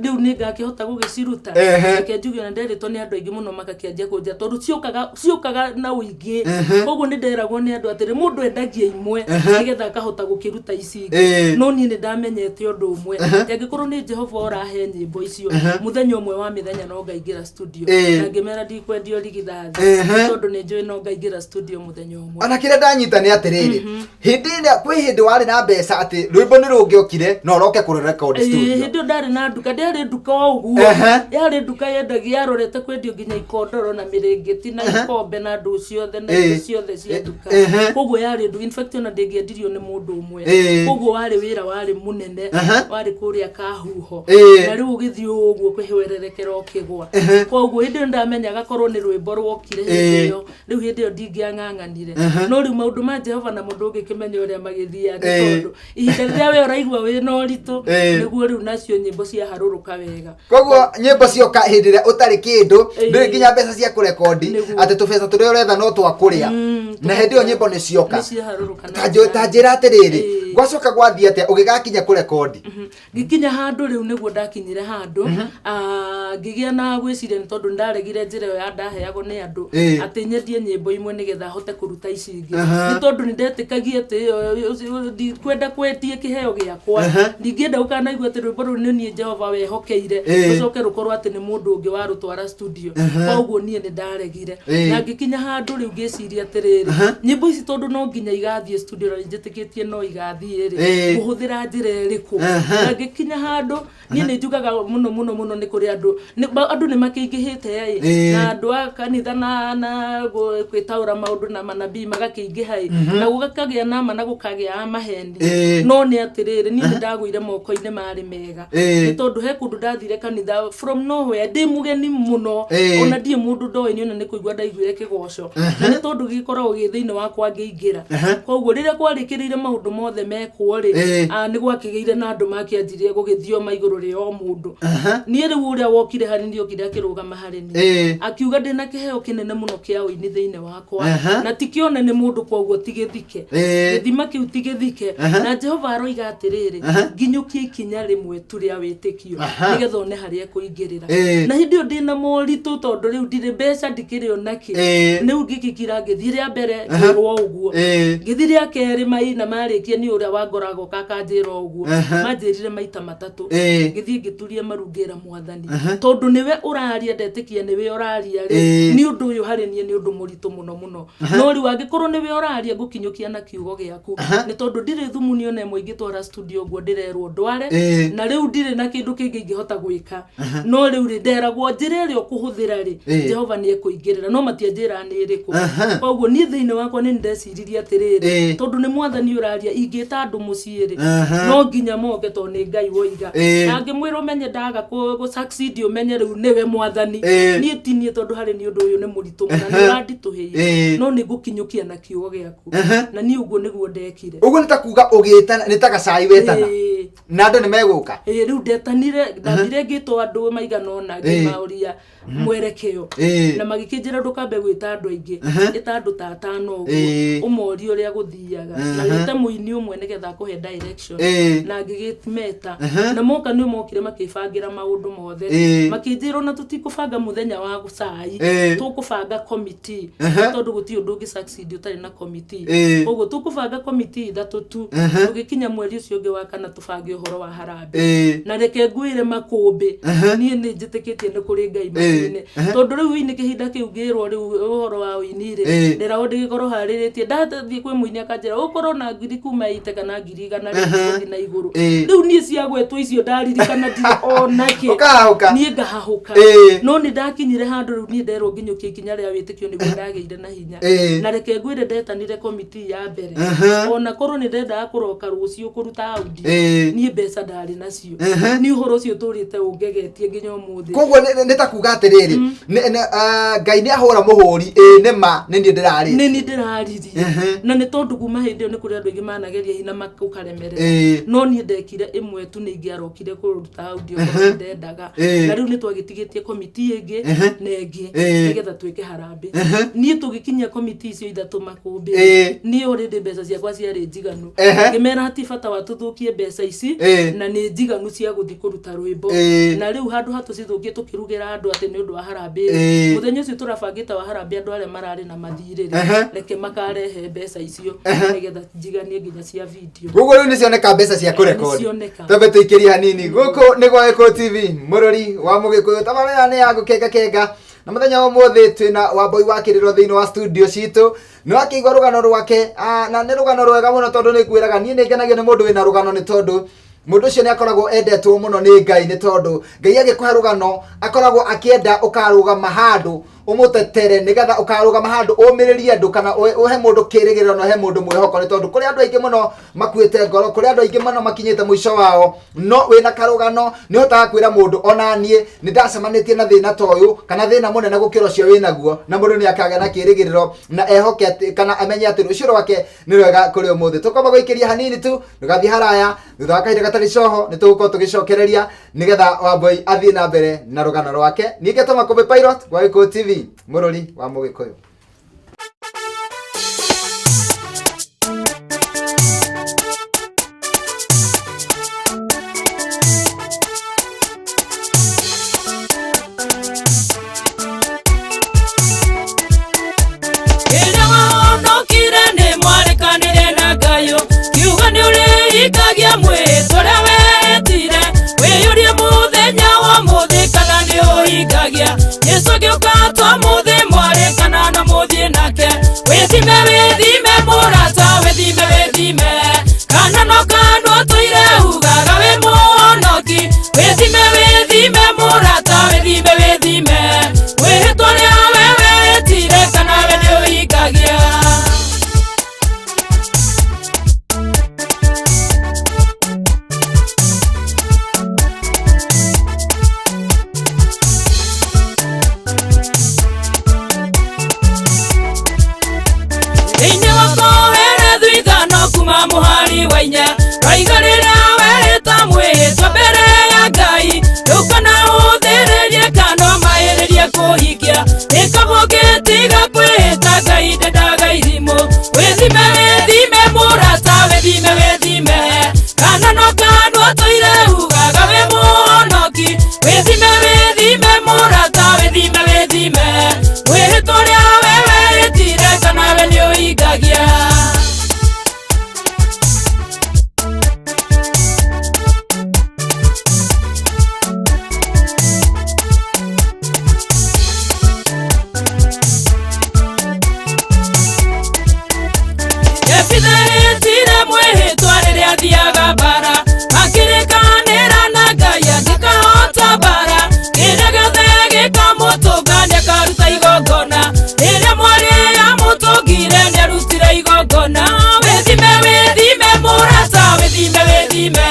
rĩu nĩ ngakĩhota gũgĩciruta? Reke njuge ona nderĩtwo nĩ andũ aingĩ mũno magakĩanjia kũnjĩra tondũ ciũkaga ciũkaga na ũingĩ. Koguo nĩ nderagwo nĩ andũ atĩrĩ, mũndũ endagia imwe nĩgetha akahota gũkĩruta ici ingĩ. No niĩ nĩ ndamenyete ũndũ ũmwe, atĩ angĩkorwo nĩ Jehova ũrahe nyĩmbo icio, mũthenya ũmwe wa mĩthenya no ngaingĩra studio. Na ngĩmera ndikwendia ũrigithathi, tondũ nĩ njũĩ no ngaingĩra studio mũthenya ũmwe. Ona kĩrĩa ndanyita nĩ atĩrĩrĩ, hĩndĩ ĩrĩa kwĩ hĩndĩ warĩ na mbeca atĩ rwĩmbo nĩ rũngĩokire na ũroke kũrecord studio. Hĩndĩ ĩyo ndarĩ na nduka, ndĩarĩ nduka o ũguo. Yarĩ nduka yendagia, yarorete kwendio nginya ikondoro na mĩrĩngĩti na ikombe na ndũ ciothe na indo ciothe cia nduka. Koguo yarĩ ndu, in fact ona ndĩngĩendirio nĩ mũndũ ũmwe. Koguo warĩ wĩra warĩ mũnene, warĩ kũrĩa Kahuho. Na rĩu ũgĩthiĩ ũguo kwĩhwererekera ũkĩgwa. Koguo hĩndĩ ĩyo ndamenyaga korwo nĩ rwĩmbo rwokire hĩndĩ ĩyo, rĩu hĩndĩ ĩyo ndingĩang'ang'anire. No rĩu maũndũ ma Jehova namo ndũngĩkĩmenya ũrĩa magĩthiaga, nĩ tondũ ihinda rĩrĩa we ũraigua wĩna ũritũ, nĩguo rĩu nacio nyĩmbo ciaharũrũka wega. Koguo nyĩmbo cioka hĩndĩ ĩrĩa ũtarĩ kĩndũ, ndũrĩ nginya mbeca cia kũrekondi, atĩ tũbeca tũrĩa ũretha no twa kũrĩa, na hĩndĩ ĩyo nyĩmbo nĩ cioka. Nĩ ciaharũrũka na Ta njĩra atĩrĩrĩ, gwacoka gwathiĩ atĩa ũgĩgakinya kũrekondi? Ngĩkinya handũ rĩu nĩguo ndakinyire handũ, ngĩgĩa na gwĩciria, nĩ tondũ ndaregire njĩra ĩyo ya ndaheagwo nĩ andũ atĩ nyendie nyĩmbo imwe nĩgetha hote kũruta ici ingĩ, nĩ tondũ nĩ ndetĩkagia atĩ ĩyo ndikwenda kwendia kĩheo gĩakwa. Ndingĩenda ũkanaigua atĩ rwĩmbo rũu nĩ niĩ Jehova wehokeire, rũcoke rũkorwo atĩ nĩ mũndũ ũngĩ warũtwara studio. Koguo niĩ nĩ ndaregire. Na ngĩkinya handũ rĩu ngĩciria atĩrĩrĩ, nyĩmbo ici tondũ no nginya igathiĩ studio na njĩtĩkĩtie no igathiĩ rĩ, ngũhũthĩra njĩra ĩrĩkũ? Na ngĩkinya handũ niĩ nĩ njugaga mũno mũno mũno, nĩ kũrĩ andũ, andũ nĩ makĩingĩhĩte ĩ, na andũ a kanitha na gwĩtaũra maũndũ na manabii magakĩingĩha ĩ, na gũgakagĩa na ma na gũkagĩa a maheni. No nĩ atĩrĩrĩ, niĩ nĩ ndagũire moko-inĩ marĩ mega, nĩ tondũ he kũndũ ndathire kanitha from nowhere ndĩ mũgeni mũno, ona ndirĩ mũndũ ndoĩ, nĩ ona nĩ kũigua ndaiguire kĩgoco, na nĩ tondũ gĩkoragwo gĩ thĩinĩ wakwa ngĩingĩra. Koguo rĩrĩa kwarĩkĩrĩire maũndũ mothe mekwo rĩ, nĩ gwakĩgĩire na andũ makĩanjirie gũgĩthioma igũrũ rĩa o mũndũ. Niĩ rĩu ũrĩa wokire harĩ niĩ okire akĩrũgama harĩ niĩ, akiuga ndĩna kĩheo kĩnene mũno kĩa ũini thĩinĩ wakwa, na ti kĩone nĩ mũndũ, koguo ti gĩthike, gĩthima kĩu ti gĩthike. Na Jehova aroiga atĩrĩrĩ, nginyũkie ikinya rĩmwe tu rĩa wĩtĩkio nĩgetha one harĩa ekũingĩrĩra. Na hĩndĩ ĩyo ndĩna moritũ, tondũ rĩu ndirĩ mbeca, ndikĩrĩ ona kĩ. Rĩu ngĩgĩkira, ngĩthiĩ rĩa mbere ngĩrwo ũguo, ngĩthiĩ rĩa kerĩ maina marĩkia nĩ ũrĩa wangoraga oka akanjĩra ũguo. Manjĩrire maita matatũ. Ngĩthiĩ ngĩturia maru ngĩra Mwathani, tondũ nĩwe ũraria, ndetĩkia nĩwe ũraria rĩ, nĩ ũndũ ũyũ harĩ niĩ nĩ ũndũ mũritũ mũno mũno, no rĩu angĩkorwo nĩwe ũraria, ngũkinyũkia na kiugo gĩaku, nĩ tondũ ndirĩ thumuni ona ĩmwe ingĩtwara studio ũguo ndĩrerwo ndware, na rĩu ndirĩ na kĩndũ kĩngĩ ingĩhota gwĩka. No rĩu rĩ, nderagwo njĩra ĩrĩa ũkũhũthĩra rĩ, Jehova nĩ ekũingĩrĩra, no matianjĩraga nĩ ĩrĩkũ. Koguo niĩ thĩinĩ wakwa nĩ ndeciririe atĩrĩrĩ, tondũ nĩ Mwathani ũraria, ingĩta andũ mũciĩ rĩ, no nginya moke tondũ nĩ Ngai woiga. Na ngĩmwĩra ũmenye ndaga kũ succeed, ũmenye rĩu nĩwe Mwathani, niĩ ti niĩ, tondũ harĩ niĩ ũndũ ũyũ nĩ mũritũ mũno, nĩ ũranditũhĩire, no nĩ ngũkinyũkia na kiugo gĩaku. Na niĩ ũguo nĩguo ndekire. Ũguo nĩ ta kuga ũgĩtana nĩ ta gacai wetana, na andũ nĩ megũka. Ĩĩ, rĩu ndetanire, ndathire ngĩtwo andũ maigana ũna, ngĩmaũria. Mwerekeo. Na magĩkĩnjĩra ndũkambe gwĩta andũ aingĩ, ĩta andũ ta atano ũguo, ũmorie ũrĩa gũthiaga, na wĩte mũini ũmwe nĩgetha akũhe direction. Na ngĩgĩmeta, na moka nĩ mokire makĩbangĩra maũndũ mothe. Makĩnjĩra ona tũtikũbanga mũthenya wa cai, tũkũbanga committee, tondũ gũtirĩ ũndũ ũngĩ succeed ũtarĩ na committee. Koguo tũkũbanga committee ithatũ tu, tũgĩkinya mweri ũcio ũngĩ wa kana tũbange ũhoro wa harambee. Na reke ngwĩre makũmbĩ, niĩ nĩ njĩtĩkĩtie nĩ kũrĩ Ngai matu-inĩ, tondũ rĩu ũini kĩhinda kĩu ngĩrwo rĩu ũhoro wa ũini rĩ, ndĩragwo ndĩgĩkorwo harĩrĩtie. Ndathiĩ kwĩ mũini akanjĩra ũkorwo na ngiri kuma ite kana 100,000 rĩ, gũthiĩ na igũrũ. Rĩu niĩ ciagwetwo icio ndaririkana ndirĩ onakĩ. Ũkahahũka. Niĩ ngahahũka. No nĩ ndakinyire handũ rĩu niĩ nderwo nginyũkie ikinya rĩa wĩtĩkio nĩguo ndagĩire na hinya. Na reke ngwĩre, ndetanire committee ya mbere, ona korwo nĩ ndendaga kũroka rũciũ kũruta audio, niĩ mbeca ndarĩ nacio. Nĩ ũhoro ũcio ũtũrĩte ũngegetie nginya ũmũthĩ. Koguo nĩ ta kuga atĩrĩrĩ, Ngai nĩ ahũra mũhũri, ĩĩ nĩ ma nĩ niĩ ndĩrarĩ. Nĩ niĩ ndĩraririe. Na nĩ tondũ kuma hĩndĩ ĩyo nĩ kũrĩ andũ aingĩ manageria hinya ũkaremerera, no niĩ ndekire ĩmwe tu, nĩ ingĩarokire kũruta audio korwo nĩ ndendaga. Na rĩu nĩ twagĩtigĩtie committee ĩngĩ na ĩngĩ nĩgetha twĩke harambee. Niĩ tũgĩkinyia committee icio ithatũ makũmbĩ, niĩ already mbeca ciakwa ciarĩ njiganu. Ngĩmera hati bata wa tũthũkie mbeca ici, na nĩ njiganu cia gũthiĩ kũruta rwĩmbo. Na rĩu handũ ha tũcithũkie tũkĩrugĩra andũ atĩ nĩ ũndũ wa harambee, mũthenya ũcio tũrabangĩte wa harambee, andũ arĩa mararĩ na mathirĩ rĩ, reke makarehe mbeca icio nĩgetha njiganie nginya cia video. Koguo rĩu nĩ cioneka mbeca cia kũrekodi. Nĩcioneka. Twambe tũikĩrie hanini. Gũkũ nĩ gwa Gĩkũyũ TV, mũrori wa mũgĩkũyũ, tabarĩra nĩ ya gũkenga kenga, na mũthenya wa ũmũthĩ twĩna Wambui wa Kĩrĩro thĩinĩ wa studio citũ. Nĩ wakĩigua rũgano rwake, na nĩ rũgano rwega mũno, tondũ nĩ ngwĩraga niĩ nĩ ngenagio nĩ mũndũ wĩna rũgano, nĩ tondũ mũndũ ũcio nĩ akoragwo endetwo mũno nĩ Ngai, nĩ tondũ Ngai agĩkũhe rũgano akoragwo akĩenda ũkarũgama handũ ũmũtetere, nĩgetha ũkarũgama handũ ũmĩrĩrie andũ, kana ũhe mũndũ kĩrĩgĩrĩro na ũhe mũndũ mwĩhoko, nĩ tondũ kũrĩ andũ aingĩ mũno makuĩte ngoro, kũrĩ andũ aingĩ mũno makinyĩte mũico wao, no wĩna karũgano nĩ ũhotaga kwĩra mũndũ, ona niĩ nĩ ndacemanĩtie na thĩna ta ũyũ kana thĩna mũnene gũkĩra ũcio wĩnaguo, na mũndũ nĩ akagĩa na kĩrĩgĩrĩro na ehoke atĩ, kana amenye atĩ rũciũ rwake nĩ rwega kũrĩ ũmũthĩ. Tũkwamba gũikĩria hanini tu, ndũgathiĩ haraya. Thutha wa kahinda gatarĩ coho nĩ tũgũkorwo tũgĩcokereria nĩgetha Wambui athiĩ na mbere na rũgano rwake. Niĩ ngetwo Makũmbĩ Pilot gwa Gĩkũyũ TV, mũrũri wa mũgĩkũyũ. Rĩrĩa wahonokire nĩ mwarĩkanĩre na Ngai, kiuga nĩ ũrĩhingagia mwĩhĩtwa ũrĩa wehĩtire. Wĩyũrie mũthenya wa ũmũthĩ kana nĩ ũhingagia. Jesũ agĩũka twamũthĩ mwarĩkana na mũthiĩ nake. Wĩthime, wĩthime mũrata, wĩthime, wĩthime kana no kanua tũire ugaga wĩ mũhonoki. Wĩthime, wĩthime mũrata, wĩthime, wĩthime mwĩhĩtwa ũrĩa we wehĩtire kana we nĩ ũhingagia. Thĩinĩ wa Kohelethu 5 kuma mũhari wa 4 raiga, rĩrĩa wehĩta mwĩhĩtwa mbere ya Ngai, ndũkana ũthĩrĩrie kana ũmaĩrĩrie kũhingia, ĩkagwo ũngĩtiga kwĩhĩta. Ngai ndendaga irimũ. Wĩthime, wĩthime mũrata, wĩthime, wĩthime kana no kanua tũire ugaga wĩ mũhonoki. Wĩthime, wĩthime mũrata, wĩthime, wĩthime mwĩhĩtwa ũrĩa we wehĩtire kana we nĩ ũhingagia. Jefitha mwĩhĩtwa rĩrĩa athiaga mbara, akĩrĩkanĩra na Ngai angĩkahota mbara, kĩrĩa gĩothe gĩkamũtũnga nĩakaruta igongona. Rĩrĩa mwarĩ amũtũngire nĩarutire igongona. Wĩthime, wĩthime mũrata, wĩthime, wĩthime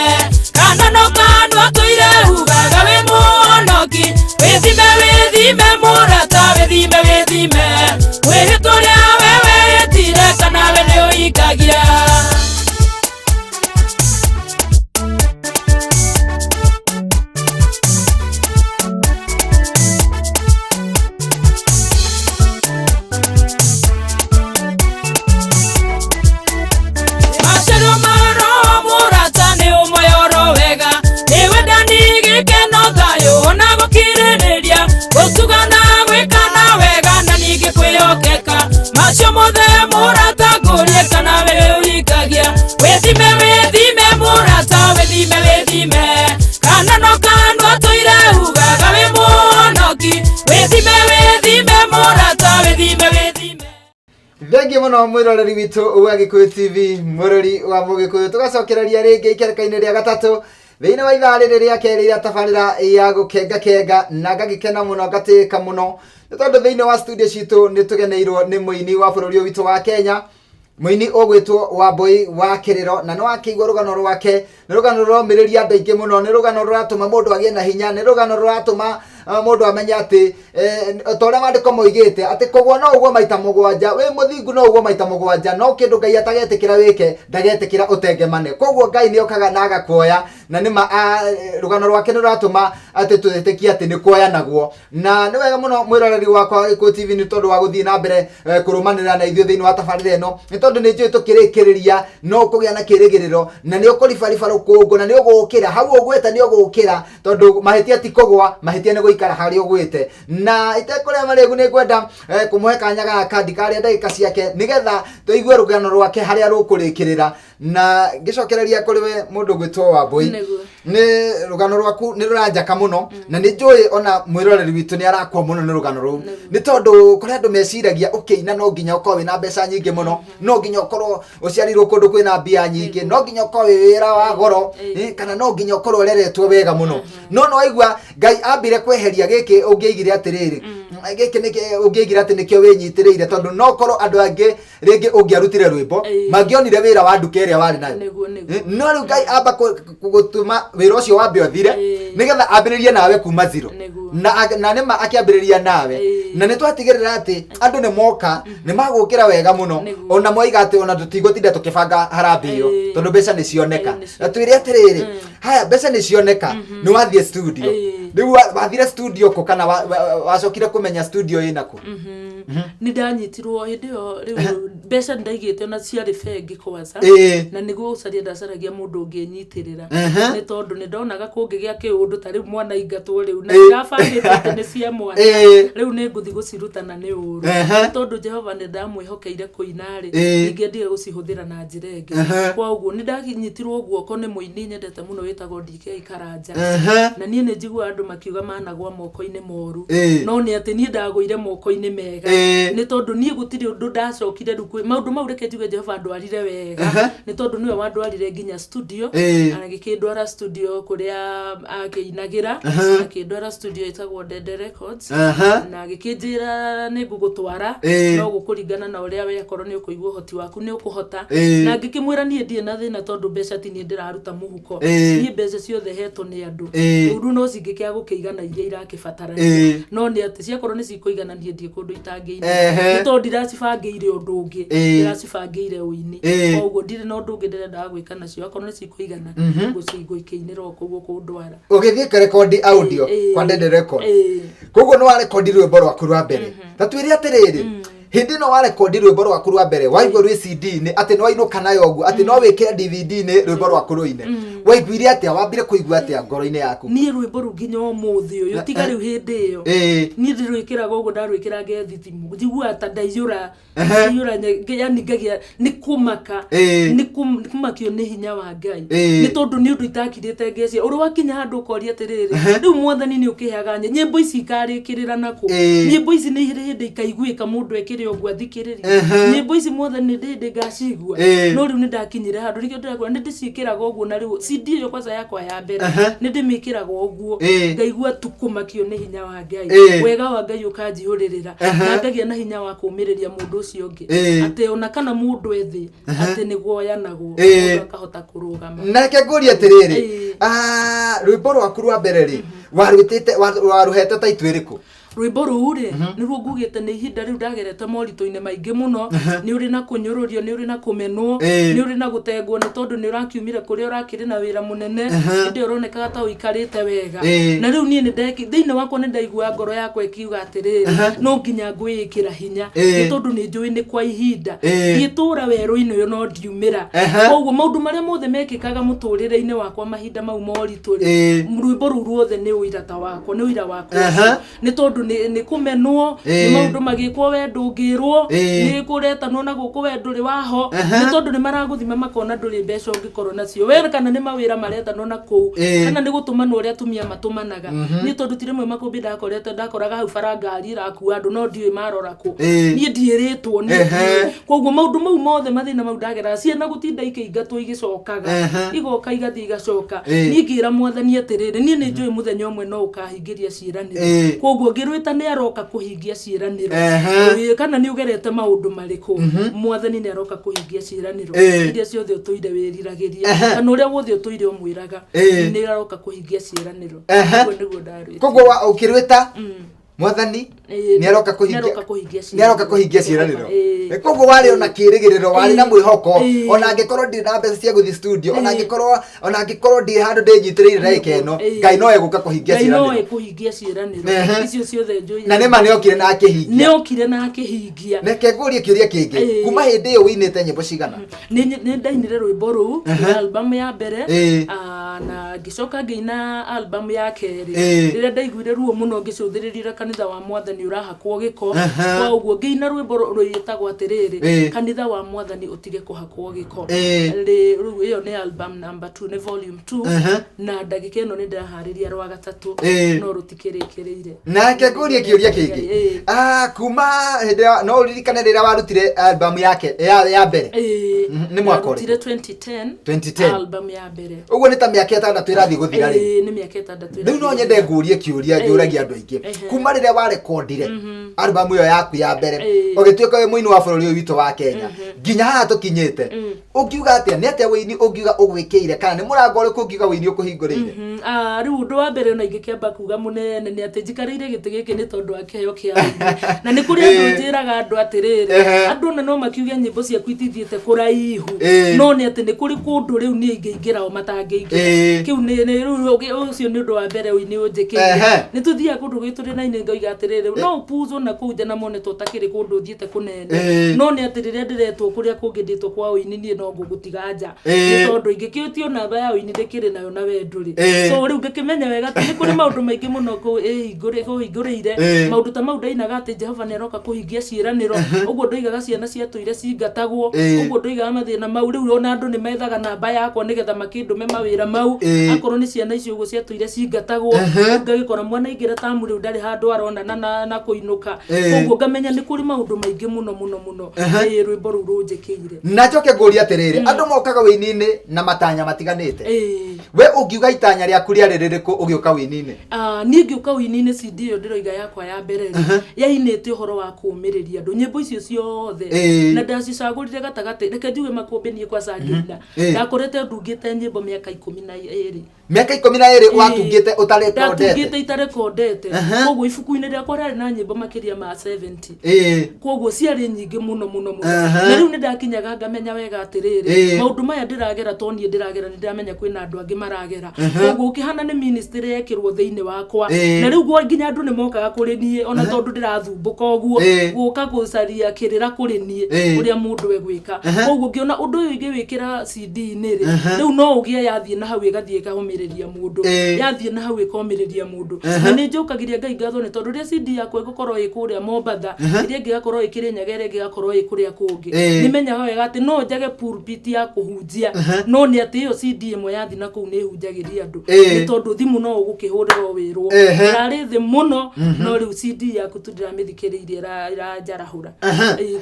kana no kanua tũire ugaga wĩ mũhonoki. Wĩthime, wĩthime mũrata, wĩthime, wĩthime mwĩhĩtwa ũrĩa we wehĩtire kana we nĩ ũhingagia. Macio mothe mũrata ngũrie kana we ũhikagia. Wĩthime wĩthime mũrata wĩthime wĩthime. Kana no kanua tũire ugaga wĩ mũhonoki. Wĩthime wĩthime mũrata wĩthime wĩthime. Thengiũ mũno mwĩroreri witũ wa Gĩkũyũ TV, mũrori wa Mũgĩkũyũ. Tũgacokereria rĩngĩ ikereka-inĩ rĩa gatatũ thĩinĩ wa ithaa rĩrĩ rĩa kerĩ rĩa tabarĩra ya gũkenga kenga, na ngagĩkena mũno ngatĩĩka mũno nĩ tondũ thĩinĩ wa studio citũ nĩ tũgeneirwo nĩ mũini wa bũrũri ũyũ witũ wa Kenya, mũini ũgwĩtwo Wambũi wa Kĩrĩro, na nĩ wakĩigua rũgano rwake. Nĩ rũgano rũromĩrĩria andũ aingĩ mũno, nĩ rũgano rũratũma mũndũ agĩe na hinya, nĩ rũgano rũratũma mũndũ amenye atĩ ta ũrĩa maandĩko moigĩte atĩ kũgwa no ũgwe maita mũgwanja, wĩ mũthingu no ũgwe maita mũgwanja, no kĩndũ Ngai atagetĩkĩra wĩke ndagetĩkĩra ũtengemane. Koguo Ngai nĩ okaga na agakuoya, na nĩma rũgano rwake nĩ rũratũma atĩ twĩtĩkie atĩ nĩ kuoyanagwo. Na nĩ wega mũno mwĩroreri wakwa Gĩkũyũ TV nĩ tondũ wa gũthiĩ na mbere kũrũmanĩrĩra na ithuĩ thĩinĩ wa tabarĩra ĩno, nĩ tondũ nĩ njũĩ tũkĩrĩkĩrĩria no ũkũgĩa na kĩrĩgĩrĩro, na nĩ ũkũribariba rũkũngũ, na nĩ ũgũkĩra hau ũgwĩte, nĩ ũgũkĩra, tondũ mahĩtia ti kũgwa, mahĩtia nĩ gũikara harĩa ũgwĩte. Na itekũrĩa marĩgu nĩ ngwenda kũmũhe kanya gaka, ndikarĩa ndagĩka ciake, nĩgetha tũigue rũgano rwake harĩa rũkũrĩkĩrĩra. Na ngĩcokereria kũrĩ we mũndũ gwĩtwo Wambũi, Nĩguo. Nĩ rũgano rwaku nĩ rũranjaka mũno, na nĩ njũĩ ona mwĩroreri witũ nĩ arakwa mũno nĩ rũgano rũu, nĩ tondũ kũrĩ andũ meciragia ũkĩina no nginya ũkorwo wĩna mbeca nyingĩ mũno, no nginya ũkorwo ũciarirwo kũndũ kwĩna mbia nyingĩ, no nginya ũkorwo wĩ wĩra wa goro, kana no nginya ũkorwo ũreretwo wega mũno. No nĩ waigua Ngai ambire kweheria gĩkĩ ũngĩaigire atĩrĩrĩ, gĩkĩ nĩkĩ ũngĩaigire atĩ nĩkĩo wĩnyitĩrĩire, tondũ no korwo andũ angĩ rĩngĩ ũngĩarutire rwĩmbo mangĩonire wĩra wa nduka ĩrĩa warĩ nayo. Nĩguo, nĩguo. No rĩu Ngai amba gũtũma wĩra ũcio wambe ũthire, nĩgetha ambĩrĩrie nawe kuma zero. Na nĩma akĩambĩrĩria nawe, na nĩ twatigĩrĩra atĩ andũ nĩ moka nĩ magũkĩra wega mũno. Ona moiga atĩ ona tũtigũtinda tũkĩbanga harambee ĩyo, tondũ mbeca nĩ cioneka. Nĩ Na twĩre atĩrĩrĩ, haya mbeca nĩ cioneka, nĩ wathiĩ studio. Rĩu wathire studio kũ, kana wacokire kũmenya studio ĩna kũ? Nĩ ndanyitirwo hĩndĩ ĩyo, rĩu mbeca nĩ ndaigĩte ona ciarĩ bengi kwanza, na nĩguo gũcaria ndacaragia mũndũ ũngĩnyitĩrĩra, nĩ tondũ nĩ ndonaga kũngĩgĩa kĩũndũ ta rĩu mwana aingatwo rĩu na ndirabangĩte atĩ nĩ cia mwana, rĩu nĩ ngũthiĩ gũciruta na nĩ ũru. Nĩ tondũ Jehova nĩ ndamwĩhokeire kũina rĩ, ndingĩendire gũcihũthĩra na njĩra ĩngĩ. Kwa ũguo nĩ ndanyitirwo guoko nĩ mũini nyendete mũno wĩtagwo DK Karanja. Na niĩ nĩ njiguaga andũ makiuga managwa moko-inĩ moru, no nĩ atĩ niĩ ndagũire moko-inĩ mega, nĩ tondũ niĩ gũtirĩ ũndũ ndacokire rĩu maũndũ mau. Reke njuge Jehova ndwarire wega, nĩ tondũ nĩwe wandwarire nginya studio. Agĩkĩndwara studio kũrĩa akĩinagĩra, akĩndwara studio ĩtagwo Dede Records, na agĩkĩnjĩra nĩ ngũgũtwara, no gũkũringana na ũrĩa we akorwo nĩ ũkũigua ũhoti waku nĩ ũkũhota. Na ngĩkĩmwĩra niĩ ndirĩ na thĩna, tondũ mbeca ti niĩ ndĩraruta mũhuko, niĩ mbeca ciothe hetwo nĩ andũ. Ũru no cingĩkĩaga gũkĩigana iria irakĩbatarania, no nĩ atĩ ciakorwo nĩ cikũigana, niĩ ndirĩ kũndũ itangĩina, nĩ tondũ ndiracibangĩire ũndũ ũngĩ, ndĩracibangĩire ũini. Koguo ndirĩ na ũndũ ũngĩ ndĩrendaga gwĩka nacio. Akorwo nĩ cikũigana, ngũikĩinĩra o kũu ũkũndwara. Ũgĩthiĩ kũrekondi audio kwa Dede Record, koguo nĩ warekondi rwĩmbo rwaku rwa mbere. Ta twĩre atĩrĩrĩ, hĩndĩ ĩno warekondi rwĩmbo rwaku rwa mbere, waigua rwĩ CD-inĩ atĩ nĩ wainũka nayo ũguo, atĩ no wĩkĩre DVD-inĩ rwĩmbo rwaku rũine, waiguire atĩa? Wambire kũigua atĩa ngoro-inĩ yaku? Niĩ rwĩmbo rũu nginya ũmũthĩ ũyũ, tiga rĩu hĩndĩ ĩyo, niĩ ndĩrwĩkĩraga ũguo, ndarwĩkĩra ngethithimũ, njiguaga ta ndaiyũra ndaiyũra, yani ngagĩa nĩ kũmaka, nĩ kũmakio nĩ hinya wa Ngai, nĩ tondũ nĩ ũndũ itakirĩte ngeciria ũrĩ wakinya handũ ũkoria atĩrĩrĩ, rĩu Mwathani nĩ ũkĩheaga nyĩmbo ici ikarĩkĩrĩra nakũ? Nyĩmbo ici nĩ irĩ hĩndĩ ikaiguĩka mũndũ ekĩre ũguo athikĩrĩrie? Nyĩmbo ici, Mwathani, nĩ hĩndĩ ngacigua? No rĩu nĩ ndakinyire handũ nĩkĩo ndĩrakwĩra nĩ ndĩciĩkĩraga ũguo, na rĩu CD ĩyo kwanza yakwa ya mbere nĩ ndĩmĩkĩraga ũguo, ngaigua tu kũmakio nĩ hinya wa Ngai, wega wa Ngai ũkanjihũrĩrĩra, na ngagĩa na hinya wa kũmĩrĩria mũndũ ũcio ũngĩ, atĩ ona kana mũndũ ethĩ atĩ nĩ guoyanagwo, mũndũ akahota kũrũgama. Na reke ngũrie atĩrĩrĩ, rwĩmbo rwaku rwa mbere rĩ, warwĩtĩte warũhete taitũ ĩrĩkũ? Rwĩmbo rũu rĩ, nĩruo ngugĩte nĩ ihinda rĩu ndagerete moritũ-inĩ maingĩ mũno. Nĩ ũrĩ na kũnyũrũrio, nĩ ũrĩ na kũmenwo, nĩ ũrĩ na gũtengwo, nĩ tondũ nĩ ũrakiumire kũrĩa ũrakĩrĩ na wĩra mũnene, hĩndĩ ĩyo ũronekaga ta ũikarĩte wega. Na rĩu niĩ nĩ ndeki thĩinĩ wakwa nĩ ndaigua ngoro yakwa ĩkiuga atĩrĩrĩ, no nginya ngwĩĩkĩra hinya, nĩ tondũ nĩ njũĩ nĩ kwa ihinda ngĩtũra werũ-inĩ ũyũ no ndiumĩra. Koguo maũndũ marĩa mothe mekĩkaga mũtũrĩre-inĩ wakwa mahinda mau moritũ rĩ, rwĩmbo rũu ruothe nĩ ũira ta wakwa, nĩ ũira wakwa ũcio. Nĩ tondũ Tondũ nĩ kũmenwo, nĩ maũndũ magĩkwo we ndũngĩrwo, nĩ kũretanwo na gũkũ we ndũrĩ waho, nĩ tondũ nĩ maragũthima makona ndũrĩ mbeca ũngĩkorwo nacio we, kana nĩ mawĩra maretanwo na kũu, kana nĩ gũtũmanwo ũrĩa atumia matũmanaga. Niĩ tondũ ti rĩmwe makũmbĩ ndakorete ndakoraga hau bara ngari irakua andũ, no ndiũĩ marora kũ. Niĩ ndiĩrĩtwo niĩ ndiũĩ. Koguo maũndũ mau mothe, mathĩna mau ndageraga, ciana gũtinda ikĩingatwo igĩcokaga, igoka igathiĩ igacoka. Niĩ ngĩra Mwathani atĩrĩrĩ, niĩ nĩ njũĩ mũthenya ũmwe no ũkahingĩria ciĩranĩro. Koguo ngĩrwĩta nĩ aroka kũhingia ciĩranĩro. Kana nĩ ũgerete maũndũ marĩkũ, Mwathani nĩ aroka kũhingia ciĩranĩro iria ciothe ũtũire wĩriragĩria, kana ũrĩa wothe ũtũire ũmwĩraga, nĩ aroka kũhingia ciĩranĩro. Ũguo nĩguo ndarwĩtire. Koguo ũkĩrwĩta Mwathani nĩ aroka kũhingia, nĩaroka kũhingia nĩ aroka kũhingia ciĩranĩro. Koguo warĩ ona kĩrĩgĩrĩro, warĩ na mwĩhoko, ona angĩkorwo ndirĩ na mbeca cia gũthiĩ studio, ona angĩkorwo ndirĩ handũ ndĩnyitĩrĩire ndagĩka ĩno, Ngai no egũka kũhingia Ngai no ciĩranĩro. Ekũhingia ciĩranĩro icio ciothe njũĩ. Na nĩ ma nĩ okire na akĩhingia. Nĩ okire na akĩhingia. Reke ngũrie kĩũria kĩngĩ. Kuma hĩndĩ ĩyo wĩinĩte nyĩmbo cigana? Nĩ ndainire rwĩmbo rũu rwa album ya mbere, na ngĩcoka ngĩina album ya kerĩ. Rĩrĩa ndaiguire ruo mũno ngĩcũthĩrĩria kanitha wa Mwathani ũrahakwo gĩko, kwa ũguo ngĩina rwĩmbo rwĩtagwo atĩrĩrĩ, "Kanitha wa Mwathani ũtige kũhakwo gĩko." Rĩu ĩyo nĩ album number 2, nĩ volume 2. Na ndagĩka ĩno nĩ ndĩraharĩria rwa gatatũ, no rũtikĩrĩkĩrĩire. Nake ngũrie kĩũria kĩngĩ. Kuma hĩndĩ ĩrĩa, no ũririkane rĩrĩa warutire album yake ya mbere? Nĩ mwaka ũrĩkũ? Ndarutire 2010. 2010. Album ya mbere. Ũguo nĩ ta mĩaka 6 ĩrathiĩ gũthira rĩu. Ĩĩ, nĩ mĩaka 6. Rĩu no nyende ngũrie kĩũria njũragia andũ aingĩ. Kuma rĩrĩa warekondire album ĩyo yaku ya mbere, ũgĩtuĩka wĩ mũini wa bũrũri ũyũ witũ wa Kenya, nginya haha tũkinyĩte, ũngiuga atĩa, nĩ atĩa wĩini ũngiuga ũgwĩkĩire, kana nĩ mũrango ũrĩkũ ũngiuga wĩini ũkũhingũrĩire? Rĩu ũndũ wa mbere ona ingĩkĩamba kuga mũnene nĩ atĩ njikarĩire gĩtĩ gĩkĩ nĩ tondũ wa kĩheo kĩa ũini. Na nĩ kũrĩ andũ njĩraga andũ atĩrĩrĩ, andũ ona no makiuge nyĩmbo ciaku itithiĩte kũraihu, no nĩ atĩ nĩ kũrĩ kũndũ rĩu niĩ ingĩingĩra o matangĩingĩra. Kĩu nĩ rĩu ũcio nĩ ũndũ wa mbere ũini ũnjĩkĩire. Nĩ tũthiaga kũndũ gwĩ tũrĩ na ini ngoiga atĩrĩrĩ, no ũpuzwo na kũu nja na mone ta ũtakĩrĩ kũndũ ũthiĩte kũnene, no nĩ atĩ rĩrĩa ndĩretwo kũrĩa kũngĩ ndĩtwo kwa ũini, niĩ no ngũgũtiga nja, nĩ tondũ ingĩkĩtio namba ya ũini ndĩkĩrĩ nayo na we ndũrĩ. So rĩu ngĩkĩmenya wega atĩ nĩ kũrĩ maũndũ maingĩ mũno kũhingũrĩire maũndũ ta mau. Ndainaga atĩ Jehova nĩ aroka kũhingia ciĩranĩro, ũguo ndoigaga ciana ciatũire cingatagwo, ũguo ndoigaga mathĩna mau. Rĩu ona andũ nĩ methaga namba yakwa nĩgetha makĩndũme mawĩra mau. Akorwo nĩ ciana icio ũguo ciatũire cingatagwo, rĩu ngagĩkora mwana aingĩra tamu rĩu ndarĩ handũ aronana na kũinũka. Koguo ngamenya nĩ kũrĩ maũndũ maingĩ mũno mũno mũno rwĩmbo rũu rũnjĩkĩire. Na njoke ngũrie atĩrĩrĩ, andũ mokaga wĩini-inĩ na matanya matiganĩte. We ũngiuga itanya rĩaku rĩarĩ rĩrĩkũ ũgĩũka wĩini-inĩ? Ah, niĩ ngĩũka ũini-inĩ, CD ĩyo ndĩroiga yakwa ya mbere rĩ, yainĩte ũhoro wa kũũmĩrĩria andũ, nyĩmbo icio ciothe. Na ndacicagũrire gatagatĩ. Reke njuge makũmbĩ, niĩ kwaca ngĩina ndakorete ndungĩte nyĩmbo mĩaka 12. Mĩaka 12 watungĩte ũtarekondete? Ndatungĩte itarekondete. Koguo ibuku-inĩ rĩakwa rĩarĩ na nyĩmbo makĩria ma 70. Koguo ciarĩ nyingĩ mũno mũno mũno. Na rĩu nĩ ndakinyaga ngamenya wega atĩrĩrĩ, maũndũ maya ndĩragera to niĩ ndĩragera, nĩ ndĩramenya kwĩna andũ angĩ maragera. Koguo ũkĩhana nĩ ministry yekĩrwo thĩinĩ wakwa. Na rĩu nginya andũ nĩ mokaga kũrĩ niĩ, ona tondũ ndĩrathumbũka ũguo, gũka gũcaria kĩrĩra kũrĩ niĩ ũrĩa mũndũ egwĩka. Koguo ngĩona ũndũ ũyũ ingĩwĩkĩra CD-inĩ rĩ, rĩu no ũgĩe yathiĩ na hau ĩgathiĩ ĩkahũmĩrĩria mũndũ, yathiĩ na hau ĩkomĩrĩria mũndũ. Na nĩ njũkagĩria Ngai ngatho nĩ tondũ rĩrĩa CD yakwa ĩgũkorwo ĩ kũrĩa Mombatha, ĩrĩa ĩngĩ ĩgakorwo ĩ Kĩrĩnyaga, ĩrĩa ĩngĩ ĩgakorwo ĩ kũrĩa kũngĩ, nĩ menyaga wega atĩ no njage pulpit ya kũhunjia, no nĩ atĩ ĩyo CD ĩmwe yathiĩ na kũu nĩ ĩhunjagĩria andũ, nĩ tondũ thimũ no ũgũkĩhũrĩrwo wĩrwo ĩrarĩ thĩ mũno, no rĩu CD yaku tu ndĩramĩthikĩrĩirie ĩranjarahũra.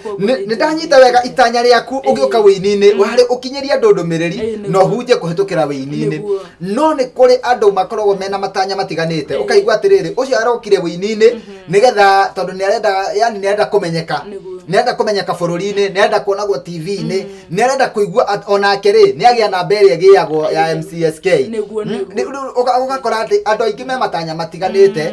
Koguo nĩ nĩ ndanyita wega itanya rĩaku ũgĩũka wĩini-inĩ warĩ ũkinyĩrie andũ ndũmĩrĩri na ũhunjie kũhĩtũkĩra wĩini-inĩ. No nĩ kũrĩ andũ makoragwo mena matanya matiganĩte. Ũkaigua atĩrĩrĩ, ũcio arokire wĩini-inĩ nĩgetha tondũ nĩ arenda, yani nĩ arenda kũmenyeka, nĩ arenda kũmenyeka bũrũri-inĩ, nĩ arenda kuonagwo TV-inĩ, nĩ arenda kũigua onake rĩ nĩ agĩa namba ĩrĩa ĩgĩagwo ya MCSK. Rĩu ũgakora atĩ andũ aingĩ me matanya matiganĩte.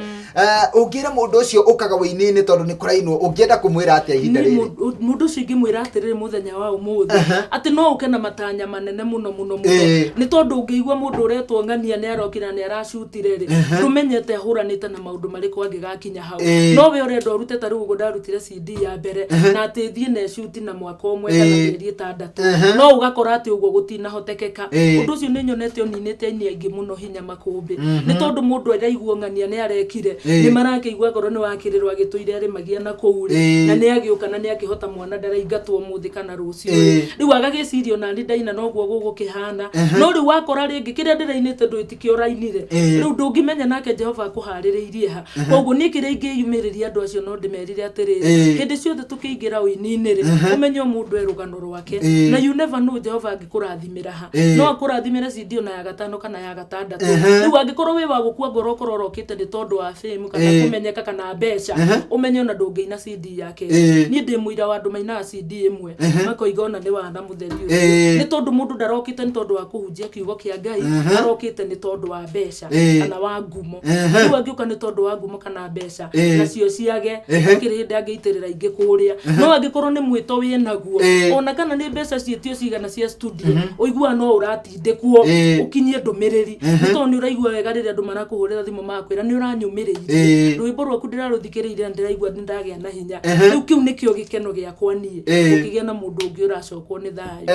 Ũngĩra mũndũ ũcio ũkaga wĩini-inĩ tondũ nĩ kũrainwo, ũngĩenda kũmwĩra atĩa ihinda Niĩ rĩrĩ? Mũndũ ũcio ingĩmwĩra atĩrĩrĩ mũthenya wa ũmũthĩ, atĩ no ũke na matanya manene mũno mũno mũno, nĩ tondũ ũngĩigua mũndũ ũretwo ng'ania nĩ arokire na nĩ aracutire rĩ, ndũmenyete ahũranĩte na maũndũ marĩkũ angĩgakinya hau. No we ũrenda ũrute ta rĩu ũguo ndarutire CD ya mbere, na atĩ thiĩ na ĩcuti na mwaka ũmwe kana mĩeri 6, no ũgakora atĩ ũguo gũtinahotekeka. Ũndũ ũcio nĩ nyonete ũninĩte aini aingĩ mũno hinya makũmbĩ, nĩ tondũ mũndũ araiguo ng'ania nĩ arekire. Nĩ marakĩigua ngoro nĩ wakĩrĩrwo agĩtũire arĩmagia na kũu rĩ, na nĩ agĩũka na nĩ akĩhota mwana ndaraingatwo ũmũthĩ kana rũciũ rĩ. Rĩu agagĩciria ona niĩ ndaina noguo gũgũkĩhana. No rĩu wakora rĩngĩ kĩrĩa ndĩrainĩte ndũĩ tikĩo ũrainire. Rĩu ndũngĩmenya nake Jehova akũharĩrĩirie ha. Koguo niĩ kĩrĩa ingĩyumĩrĩria andũ acio no ndĩmerire atĩrĩrĩ, hĩndĩ ciothe tũkĩingĩra ũini-inĩ rĩ, ũmenye o mũndũ e rũgano rwake. Na you never know Jehova angĩkũrathimĩra ha. No akũrathimĩre CD ona ya gatano kana ya gatandatũ. Rĩu angĩkorwo wĩ wa gũkua ngoro ũkorwo ũrokĩte nĩ tondũ wa fame kana kũmenyeka kana mbeca, ũmenye ona ndũngĩina CD ya kerĩ. Niĩ ndĩ mũira wa andũ mainaga CD ĩmwe makoiga ona nĩ wana mũtheri ũcio. Nĩ tondũ mũndũ ndarokĩte nĩ tondũ wa kũhunjia kiugo kĩa Ngai, arokĩte nĩ tondũ wa mbeca kana wa ngumo. Rĩu angĩũka nĩ tondũ wa ngumo kana mbeca, nacio ciage, gũtirĩ hĩndĩ angĩitĩrĩra ingĩ kũrĩa. No angĩkorwo nĩ mwĩto wĩ naguo, ona kana nĩ mbeca ciĩtio cigana cia studio, ũiguaga no ũratindĩkwo ũkinyie ndũmĩrĩri. Nĩ tondũ nĩ ũraigua wega rĩrĩa andũ marakũhũrĩra thimũ magakwĩra nĩ ũranyũmĩrĩirie. Rwĩmbo rwaku ndĩrarũthikĩrĩirie na ndĩraigua nĩ ndagĩa na hinya. Rĩu kĩu nĩkĩo gĩkeno gĩakwa niĩ, gũkĩgĩa na mũndũ ũngĩ ũracokwo nĩ thayũ.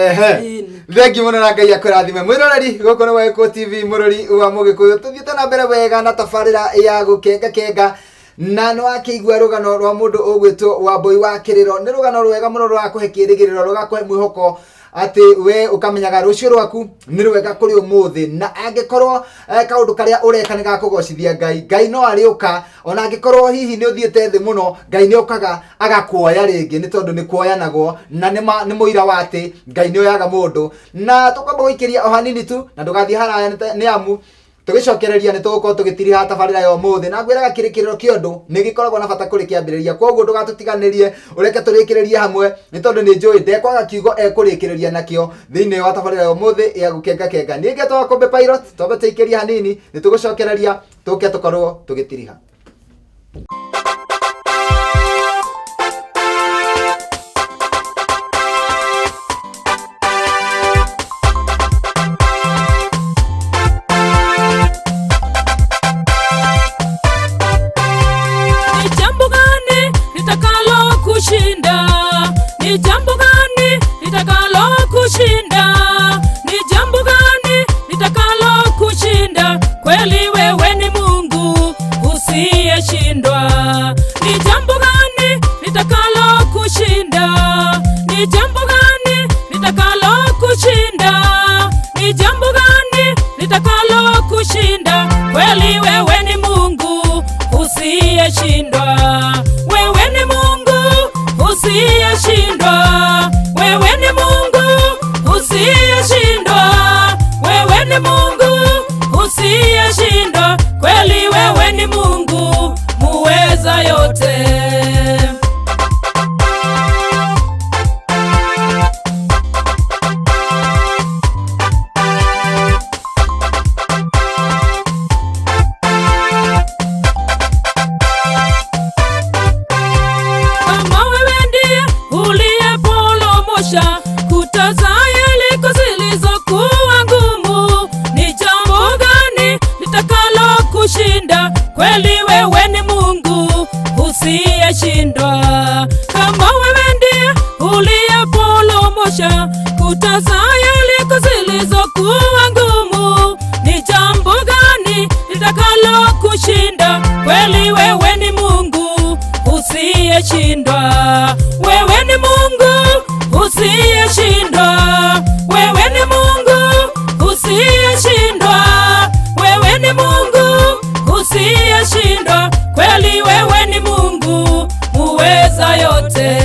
Ĩni. Thengi mũno na Ngai akũrathime. Mwĩroreri gũkũ nĩ Waĩkũ TV, mũrori wa Mũgĩkũyũ, tũthiĩte na mbere wega na tabarĩra ya gũkenga kenga, na nĩ wakĩigua rũgano rwa mũndũ ũgwĩtwo Wambũi wa Kĩrĩro. Nĩ rũgano rwega mũno rũrakũhe kĩrĩgĩrĩro, rũgakũhe mwĩhoko atĩ we ũkamenyaga rũciũ rwaku nĩ rwega kũrĩ ũmũthĩ, na angĩkorwo kaũndũ karĩa ũreka nĩ gakũgocithia Ngai, Ngai no arĩũka. Ona angĩkorwo hihi nĩ ũthiĩte thĩ mũno, Ngai nĩ okaga agakuoya rĩngĩ, nĩ tondũ nĩ kuoyanagwo, na nĩ mũira wa atĩ Ngai nĩ oyaga mũndũ. Na tũkwamba gũikĩria o hanini tu, na ndũgathiĩ haraya nĩ amu tũgĩcokereria nĩ tũgũkorwo tũgĩtiriha tabarĩra ya ũmũthĩ, na ngwĩraga kĩrĩkĩrĩro kĩa ũndũ nĩ gĩkoragwo na bata kũrĩ kĩambĩrĩria. Koguo ndũgatũtiganĩrie, ũreke tũrĩkĩrĩrie hamwe, nĩ tondũ nĩ njũĩ ndekwaga kiugo ekũrĩkĩrĩria nakĩo thĩinĩ wa tabarĩra ya ũmũthĩ ya gũkenga kenga. Niĩ ngetwo Wakombe Pilot, twambe tũikĩrie hanini, nĩ tũgũcokereria tũke tũkorwo tũgĩtiriha. Ni jambo gani litakalo kushinda? Ni jambo gani litakalo kushinda? Ni jambo gani litakalo kushinda? Kweli wewe ni Mungu usiyeshindwa. Ni jambo gani litakalo kushinda? Ni jambo gani litakalo kushinda? Ni jambo gani litakalo kushinda? Kweli wewe ni Mungu usiyeshindwa. Wewe ni Mungu usiyeshindwa. Wewe ni Mungu usiyeshindwa. Wewe ni Mungu usiyeshindwa. Kweli wewe ni Mungu muweza yote. Kama wewe ndiye uliyepolomosha kuta za Yeriko zilizokuwa ngumu, ni jambo gani litakalo kushinda? Kweli wewe ni Mungu usiyeshindwa. Kama wewe ndiye uliyepolomosha kuta za Yeriko zilizokuwa ngumu, ni jambo gani litakalo kushinda? Kweli wewe ni Mungu usiyeshindwa. Wewe ni Mungu usiyeshindwa. Wewe ni Mungu usiyeshindwa. Wewe ni Mungu usiyeshindwa. Kweli wewe ni Mungu muweza yote.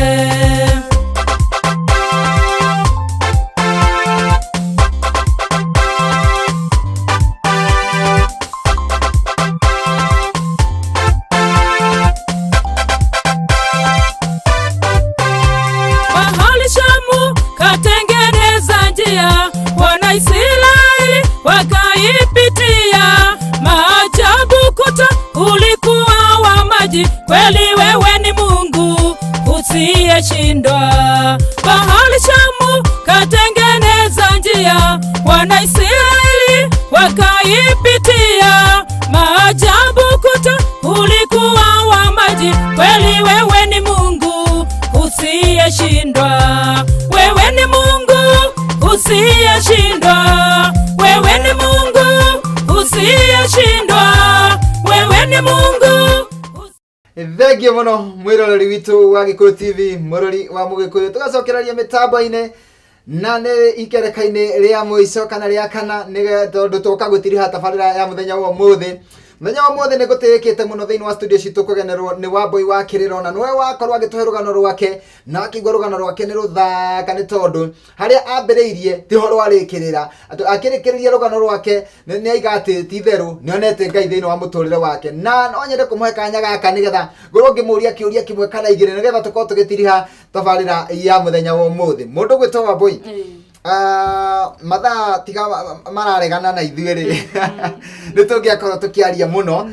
Bahari Shamu katengeneza njia, wana Israeli wakaipitia. Maajabu kuta ulikuwa wa maji, kweli wewe ni Mungu usiyeshindwa. Bahari Shamu katengeneza njia, wana Israeli wakaipitia. Maajabu kuta ulikuwa wa maji, kweli wewe ni Mungu usiyeshindwa. Wewe ni Mungu usiyeshindwa. Wewe ni Mungu usiyeshindwa. Wewe Ni Mungu. Thengiũ mũno mwĩroreri witũ wa Gĩkũyũ TV, mũrori wa Mũgĩkũyũ. Tũgacokereria mĩtambo-inĩ na nĩ ikereka-inĩ rĩa mũico kana rĩa kana, nĩ tondũ tũka gũtiriha tabarĩra ya mũthenya wa ũmũthĩ. Mũthenya wa ũmũthĩ nĩ gũtĩĩkĩte mũno thĩinĩ wa studio citũ kũgenerwo nĩ Wambũi wa Kĩrĩro, na nĩwe wakorwo agĩtũhe rũgano rwake, na akĩigua rũgano rwake nĩ rũthaka, nĩ tondũ harĩa ambĩrĩirie tiho rwarĩkĩrĩra. Akĩrĩkĩrĩria rũgano rwake nĩ aiga atĩ ti itherũ nĩ onete Ngai thĩinĩ wa mũtũrĩre wake. Na no nyende kũmũhe kanya gaka nĩgetha ngorwo ngĩmũria kĩũria kĩmwe kana igĩrĩ, nĩgetha tũkorwo tũgĩtiriha tabarĩra ya mũthenya wa ũmũthĩ. Mũndũ gwĩtwo Wambũi, mathaa tiga mararegana na ithuĩ rĩ, nĩ tũngĩakorwo tũkĩaria mũno.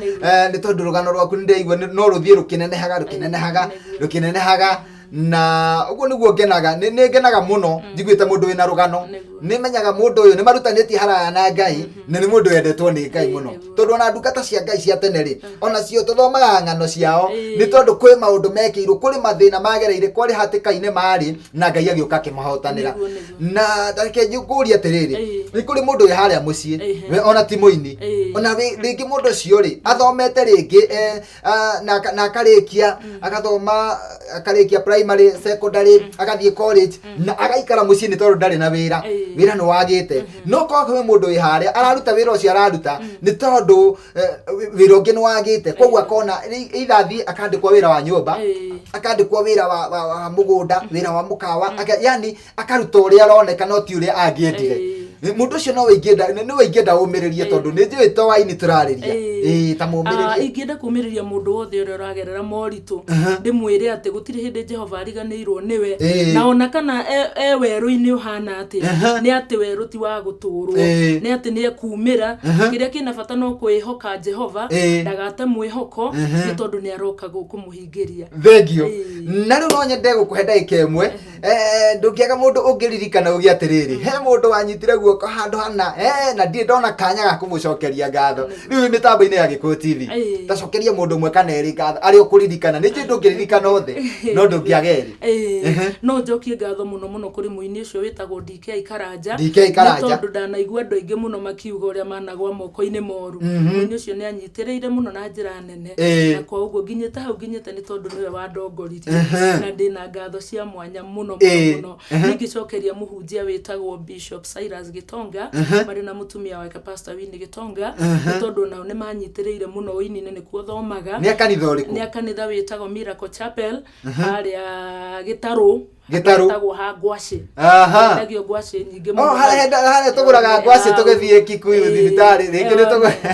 Nĩ tondũ rũgano rwaku nĩ ndĩraigua no rũthiĩ rũkĩnenehaga, rũkĩnenehaga, rũkĩnenehaga, na ũguo nĩguo ngenaga. Nĩ ngenaga mũno njiguĩte mũndũ wĩna rũgano. Nĩ menyaga mũndũ ũyũ nĩ marutanĩtie haraya na Ngai, na nĩ mũndũ wendetwo nĩ Ngai mũno, tondũ ona ndungata cia Ngai cia tene rĩ, onacio tũthomaga ng'ano ciao, nĩ tondũ kwĩ maũndũ mekĩirwo, kũrĩ mathĩna magereire, kwarĩ hatĩka-inĩ marĩ na Ngai agĩũka akĩmahotanĩra. Nĩguo, nĩguo. Na reke ngũrie atĩrĩrĩ, nĩ kũrĩ mũndũ wĩ harĩa mũciĩ, we ona ti mũini, ona rĩngĩ mũndũ ũcio rĩ athomete rĩngĩ na akarĩkia, agathoma akarĩkia primary, secondary, agathiĩ college, na agaikara mũciĩ nĩ tondũ ndarĩ na wĩra. Wĩra nĩ wagĩte. No korwo kwĩ mũndũ wĩ harĩa araruta wĩra ũcio araruta nĩ tondũ wĩra ũngĩ nĩ wagĩte, koguo akona either athiĩ akandĩkwo wĩra wa nyũmba, akandĩkwo wĩra wa mũgũnda, wĩra wa mũkawa, yani akaruta ũrĩa aroneka no ti ũrĩa angĩendire. Mũndũ ũcio no ingĩenda, nĩwe ingĩenda ũmĩrĩrie, tondũ nĩ njũĩ to waini tũrarĩria. Ĩĩ, ta mũmĩrĩrie. Ingĩenda kũmĩrĩria mũndũ wothe ũrĩa ũragerera moritũ, ndĩmwĩre atĩ gũtirĩ hĩndĩ Jehova ariganĩirwo nĩwe. Na ona kana e werũ-inĩ ũhana atĩa, nĩ atĩ werũ ti wa gũtũrwo, nĩ atĩ nĩ ekumĩra. Kĩrĩa kĩna bata no kwĩhoka Jehova, ndagate mwĩhoko, nĩ tondũ nĩ aroka kũmũhingĩria. Thengio. Na rĩu no nyende gũkũhe ndagĩka ĩmwe. Ndũngĩaga mũndũ ũngĩririkana uge atĩrĩrĩ, he mũndũ wanyitire guoko handũ hana, na ndirĩ ndona kanya ga kũmũcokeria ngatho. Rĩu wĩ mĩtambo-inĩ ya Gĩkũyũ TV, tacokeria mũndũ ũmwe kana erĩ ngatho arĩa ũkũririkana. Nĩ njũĩ ndũngĩririkana othe, no ndũngĩaga erĩ. No njokie ngatho mũno mũno kũrĩ mũini ũcio wĩtagwo DK Karanja. DK Karanja. Nĩ tondũ ndanaigua andũ aingĩ mũno makiuga ũrĩa managwa moko-inĩ moru. Mũini ũcio nĩ anyitĩrĩire mũno na njĩra nene, na kwa ũguo nginyĩte hau nginyĩte nĩ tondũ nĩwe wandongoririe, na ndĩna ngatho cia mwanya mũno mũno mũno. Ningĩcokeria mũhunjia wĩtagwo Bishop Cyrus Gitonga marĩ na mũtumia wake Pastor Winnie Gitonga, nĩ tondũ onao nĩ manyitĩrĩire mũno ũini-inĩ, nĩkuo thomaga. Nĩ a kanitha ũrĩkũ? Nĩ a kanitha wĩtagwo Miracle Chapel harĩa Gĩtarũ. Gĩtarũ. Getagwo ha ngwacĩ. Endagio ngwacĩ nyingĩ Oh, mũno. harĩa tũgũraga ngwacĩ tũgĩthiĩ Kikuyu thibitarĩ rĩngĩ nĩ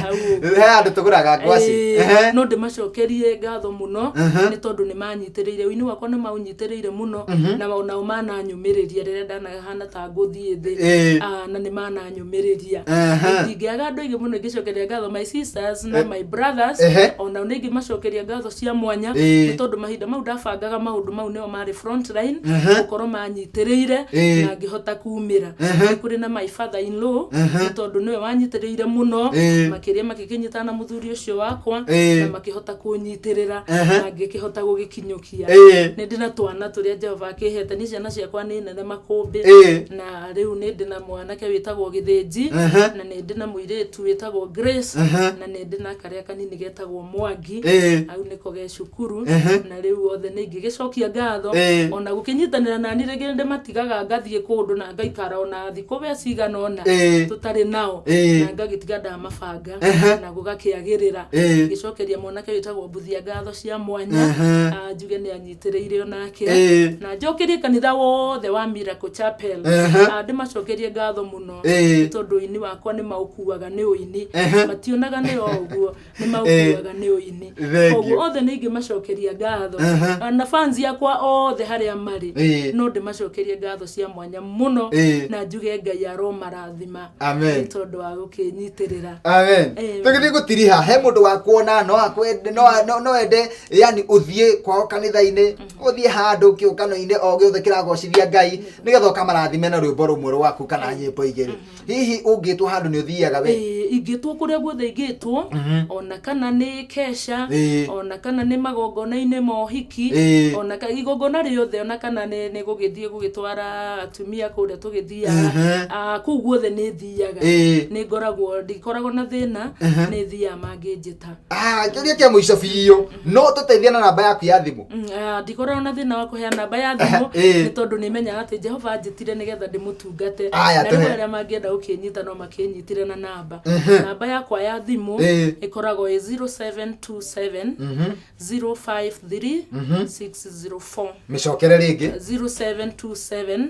Hau ũguo. He handũ tũgũraga ngwacĩ. No ndĩmacokerie ngatho mũno, nĩ tondũ nĩ manyitĩrĩire ũini wakwa, nĩ maũnyitĩrĩire mũno, na onao mananyũmĩrĩria rĩrĩa ndanahana ta ngũthiĩ thĩ. Na nĩ mananyũmĩrĩria. Ndingĩaga andũ aingĩ mũno ingĩcokeria ngatho, my sisters na my brothers, onao nĩ ingĩmacokeria ngatho cia mwanya, nĩ tondũ mahinda mau ndabangaga maũndũ mau nĩo marĩ front line gũkorwo manyitĩrĩire na ngĩhota kumĩra. Nĩ kũrĩ na my father in law, nĩ tondũ nĩwe wanyitĩrĩire mũno makĩria, makĩkĩnyitana na mũthuri ũcio wakwa na makĩhota kũnyitĩrĩra na ngĩkĩhota gũgĩkinyũkia. Nĩ ndĩ na twana tũrĩa Jehova akĩhete niĩ, ciana ciakwa nĩ nene makũmbĩ, na rĩu nĩ ndĩ na mwanake wĩtagwo Gĩthĩnji, na nĩ ndĩ na mũirĩtu wĩtagwo Grace, na nĩ ndĩ na karĩa kanini getagwo Mwangi, hau nĩko ge cukuru. Na rĩu othe nĩ ingĩgĩcokia ngatho. Ona gũkĩnyitanĩra nani, rĩngĩ nĩ ndĩmatigaga ngathiĩ kũndũ na ngaikara ona thikũ we cigana ũna tũtarĩ nao, na ngagĩtiga ndamabanga na gũgakĩagĩrĩra. Ngĩcokeria mwanake wĩtagwo Mbuthia ngatho cia mwanya, njuge nĩ anyitĩrĩire onake, na njokerie kanitha wothe wa Miracle Chapel, ndĩmacokerie ngatho mũno, nĩ tondũ ũini wakwa nĩ maũkuaga nĩ ũini, mationaga nĩ o ũguo, nĩ maũkuaga nĩ ũini. Thank Koguo you. othe nĩ ingĩmacokeria ngatho, na fans yakwa othe harĩa marĩ, no ndĩmacokerie ngatho cia mwanya mũno, na njuge Ngai aromarathima Amen. nĩ tondũ wa gũkĩnyitĩrĩra. Amen. Tũgĩthiĩ gũtiriha, he mũndũ wa kuona no akwende, no ende, yani ũthiĩ kwao kanitha-inĩ, ũthiĩ handũ kĩũngano-inĩ o gĩothe kĩragocithia Ngai, nĩgetha ũkamarathime na rwĩmbo rũmwe rwaku kana nyĩmbo igĩrĩ. Hihi ũngĩtwo handũ nĩ ũthiaga we? Ĩĩ, ingĩtwo kũrĩa guothe ingĩtwo, ona kana nĩ kesha, ona kana nĩ magongona-inĩ ma ũhiki, ona igongona rĩothe, ona kana Nĩ gũgĩthiĩ gũgĩtwara atumia kũrĩa tũgĩthiaga. Kũu guothe nĩ thiaga. Nĩ ngoragwo, ndikoragwo na thĩna, nĩ thiaga mangĩnjĩta. Ah, kĩũria kĩa mũico biũ, no tũteithie na namba yaku ya thimũ? Ndikoragwo na thĩna wa kũheana namba ya thimũ, nĩ tondũ nĩ menyaga atĩ Jehova anjĩtire nĩgetha ndĩmũtungate. Aya, Na tũhe. rĩu arĩa mangĩenda gũkĩnyita no makĩnyitire na namba. Namba yakwa ya thimũ ĩkoragwo ĩ 0727 053 604. Mĩcokere rĩngĩ. 0727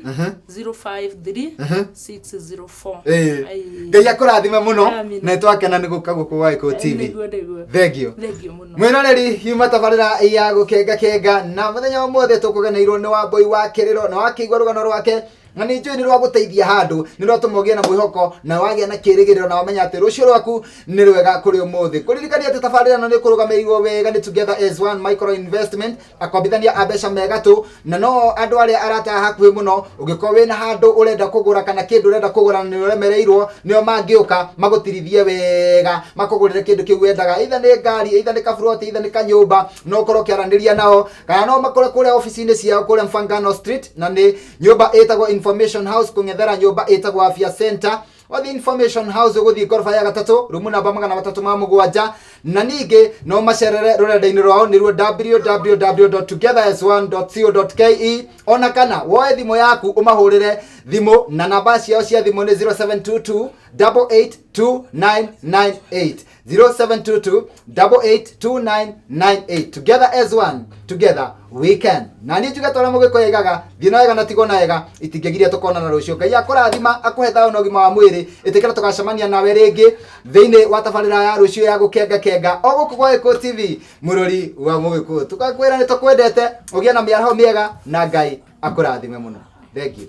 053 604. Ai. Ngai akũrathime mũno. Amina. Na twakena nĩ gũka gũkũ gwa Gĩkũyũ TV. Nĩguo, nĩguo. Thengio. Thengio mũno. Mwĩroreri, yuma tabarĩra ya gũkenga kenga, na mũthenya wa ũmũthĩ tũkũgeneirwo nĩ Wambũi wa Kĩrĩro, na wakĩigua rũgano rwake, na nĩ njũĩ nĩ rwagũteithia handũ, nĩ rwatũma ũgĩe na mwĩhoko na wagĩa na kĩrĩgĩrĩro, na wamenya atĩ rũciũ rwaku nĩ rwega kũrĩ ũmũthĩ. Kũririkania atĩ tabarĩra ĩno nĩ kũrũgamĩrĩirwo wega nĩ Together as One Micro Investment, akombithania a mbeca megatũ, na no andũ arĩa arata hakuhĩ mũno. Ũngĩkorwo wĩna handũ ũrenda kũgũra kana kĩndũ ũrenda kũgũra na nĩ ũremereirwo, nĩo mangĩũka magũtirithie wega, makũgũrĩre kĩndũ kĩu wendaga, either nĩ ngari, either nĩ kaburoti, either nĩ kanyũmba. No ũkorwo ũkĩaranĩria nao, kana no makore kũrĩa obici-inĩ ciao kũrĩa Mfangano Street, na nĩ nyũmba ĩtagwo Information House, kũng'ethera nyũmba ĩtagwo Afya Center. Wathiĩ Information House ũgũthiĩ ngoroba ya gatatũ, rumu namba 307. Na ningĩ no macerere rũrenda-inĩ rwao, nĩruo www.togetheras1.co.ke, ona kana woe thimũ yaku ũmahũrĩre thimũ, na namba ciao cia thimũ nĩ 0722 882998, 0722 882998. Together as one, together we can. Na niĩ njuge twarĩa mũgĩkũyũ aigaga, thiĩ na wega na tigwo na wega itingĩgiria tũkonana rũciũ. Ngai akũrathima, akũhe thayũ na ũgima wa mwĩrĩ. Ĩtĩkĩra tũgacemania nawe rĩngĩ thĩinĩ wa tabarĩra ya rũciũ ya gũkenga kenga, o gũkũ gwa Gĩkũyũ TV, mũrori wa mũgĩkũyũ. Tũgakwĩra nĩ tũkwendete, ũgĩe na mĩaraho mĩega na Ngai akũrathime mũno. Thank you.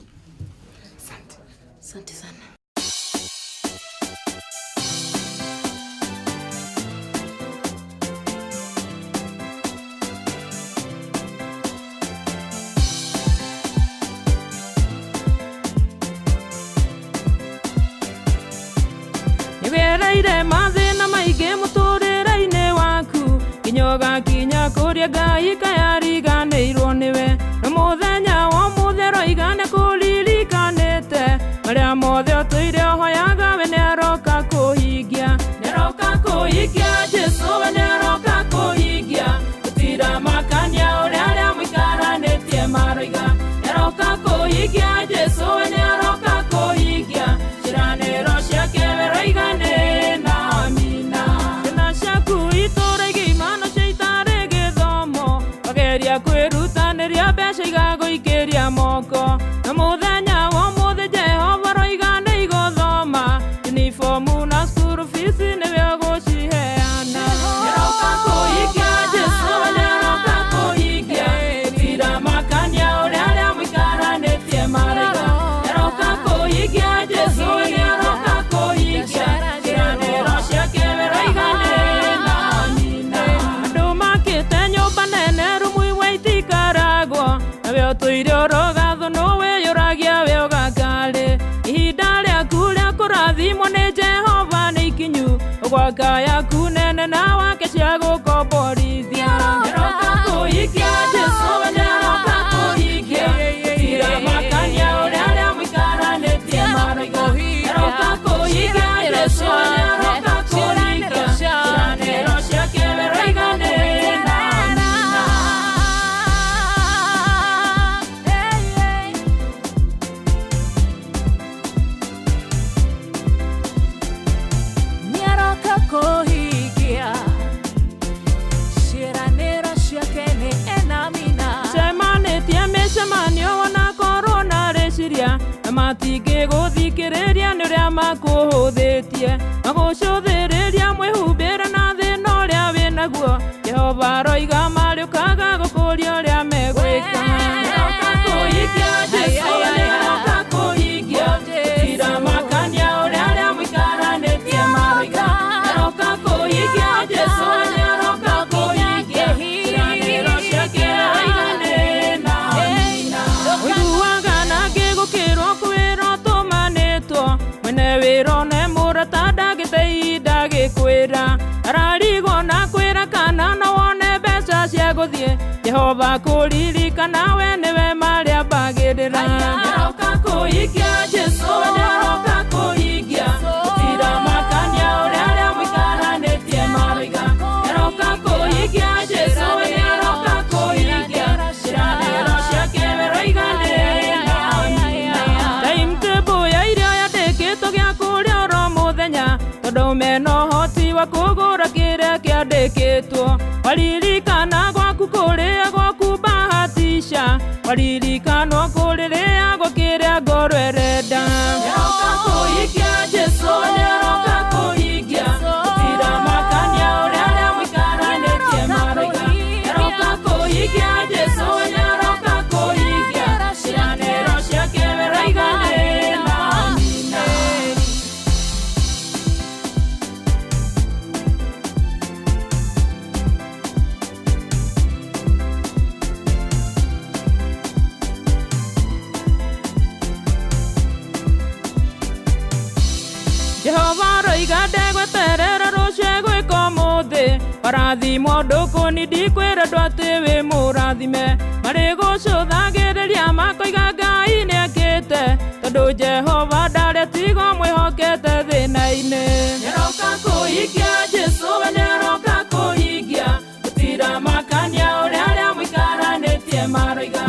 Asante. Asante sana. Nĩwereire mathĩna maingĩ mũtũrĩre-inĩ waku, nginya ũgakinya kũrĩa Ngai kayariganĩirwo nĩwe, no mũthenya wa ũmũthĩ aroiga nĩakũririkanĩte. Marĩa mothe ũtũire ũhoyaga, we nĩaroka kũhingia, nĩaroka kũhingia. Jesũ we nĩaroka kũhingia. Gũtiramakania ũrĩa arĩa mũikaranĩtie maroiga, nĩaroka kũhingia. Jesũ we nĩaroka kũhingia ciĩranĩro ciake, we roiga nĩ na amina. Ciana ciaku itũũra igima nacio itarĩ gĩthomo, wageria kwĩrutanĩria mbeca igagũikĩria moko, na mũthenya wa ũmũthĩ Jehova roiga nĩ igũthoma. Uniformu na school fees nĩwe ũgũciheana. Nĩaroka kũhingia, Jesũ nĩaroka kũhingia. Gũtiramakania ũrĩa arĩa mũikaranĩtie maraiga, nĩaroka kũhingia. Jesũ nĩaroka kũhingia ciĩranĩro ciake, we roiga nĩ na amina. Andũ makĩte nyũmba nene, rumu imwe itikaragwo, nawe ũtũire ũrogathwo, no wĩyũragia we ũgakarĩ. Ihinda rĩaku rĩa kũrathimwo nĩ Jehova nĩ ikinyu, ũgwaka yaku nene na wake cia gũkomborithia. Nĩaroka kũhingia, Jesũ we nĩaroka kũhingia. Gũtiramakania ũrĩa arĩa mũikaranĩtie maroiga, nĩaroka kũhingia. Jesũ nĩaroka kũhingia ciĩranĩro ciake, we roiga nĩ na amina. Nĩaroka kũhingia ciĩranĩro ciake, nĩ enamina. Cemanĩtie mĩcemanio wanakorwo na rĩciria, na matingĩgũthikĩrĩria nĩ ũrĩa makũhũthĩtie, magũcũthĩrĩria mwĩhumbĩre na thĩna ũrĩa wĩnaguo. Jehova aroiga marĩũkaga gũkũria ũrĩa megwĩka. Nĩaroka kũhingia, Jesũ nĩaroka kũhingia. Gũtiramakania ũrĩa arĩa mũikaranĩtie maroiga, nĩaroka kũhingia. Jesũ nĩaroka kũhingia ciĩranĩro ciake, aroiga nĩ na amina. Ũiguaga nangĩ gũkĩrwo kwĩrwo tũmanĩtwo, mwene wĩra one mũrata ndagĩte ihinda gĩkwĩra, ararigwo na kwĩra kana no wone mbeca cia gũthiĩ. Jehova kũririkana we nĩwe marĩa. Nĩaroka kũhingia Jesũ we nĩaroka kũhingia gũtiramakania ũrĩa arĩa mũikaranĩtie maroiga nĩaroka kũhingia Jesũ we nĩaroka kũhingia ciĩranĩro ciake we roiga nĩ na amina. Timetable ya irio yandĩkĩtwo gĩa kũrĩa oro mũthenya tondũ mena ũhoti wa kũgũra kĩrĩa kĩandĩkĩtwo waririkana gwaku kũrĩa gwaku bahatisha waririkanwo kũrĩrĩagwo kĩrĩa ngoro ĩrenda. Nĩaroka kũhingia Jesũ nĩaroka kũhingia gũtiramakania ũrĩa arĩa mũikaranĩtie maroiga nĩaroka kũhingia Jesũ nĩaroka kũhingia ciĩranĩro ciake we roiga nĩ na amina. Jehova aroiga ndegweterera rũciũ egwĩka ũmũthĩ warathimwo ndũkũni ndikwĩra andũ atĩ wĩ mũrathime marĩgũcũthagĩrĩria makoiga Ngai nĩekĩte tondũ Jehova ndarĩ tigo mwĩhokete thĩna-inĩ. Nĩaroka kũhingia Jesũ we nĩaroka kũhingia gũtiramakania ũrĩa arĩa mũikaranĩtie maroiga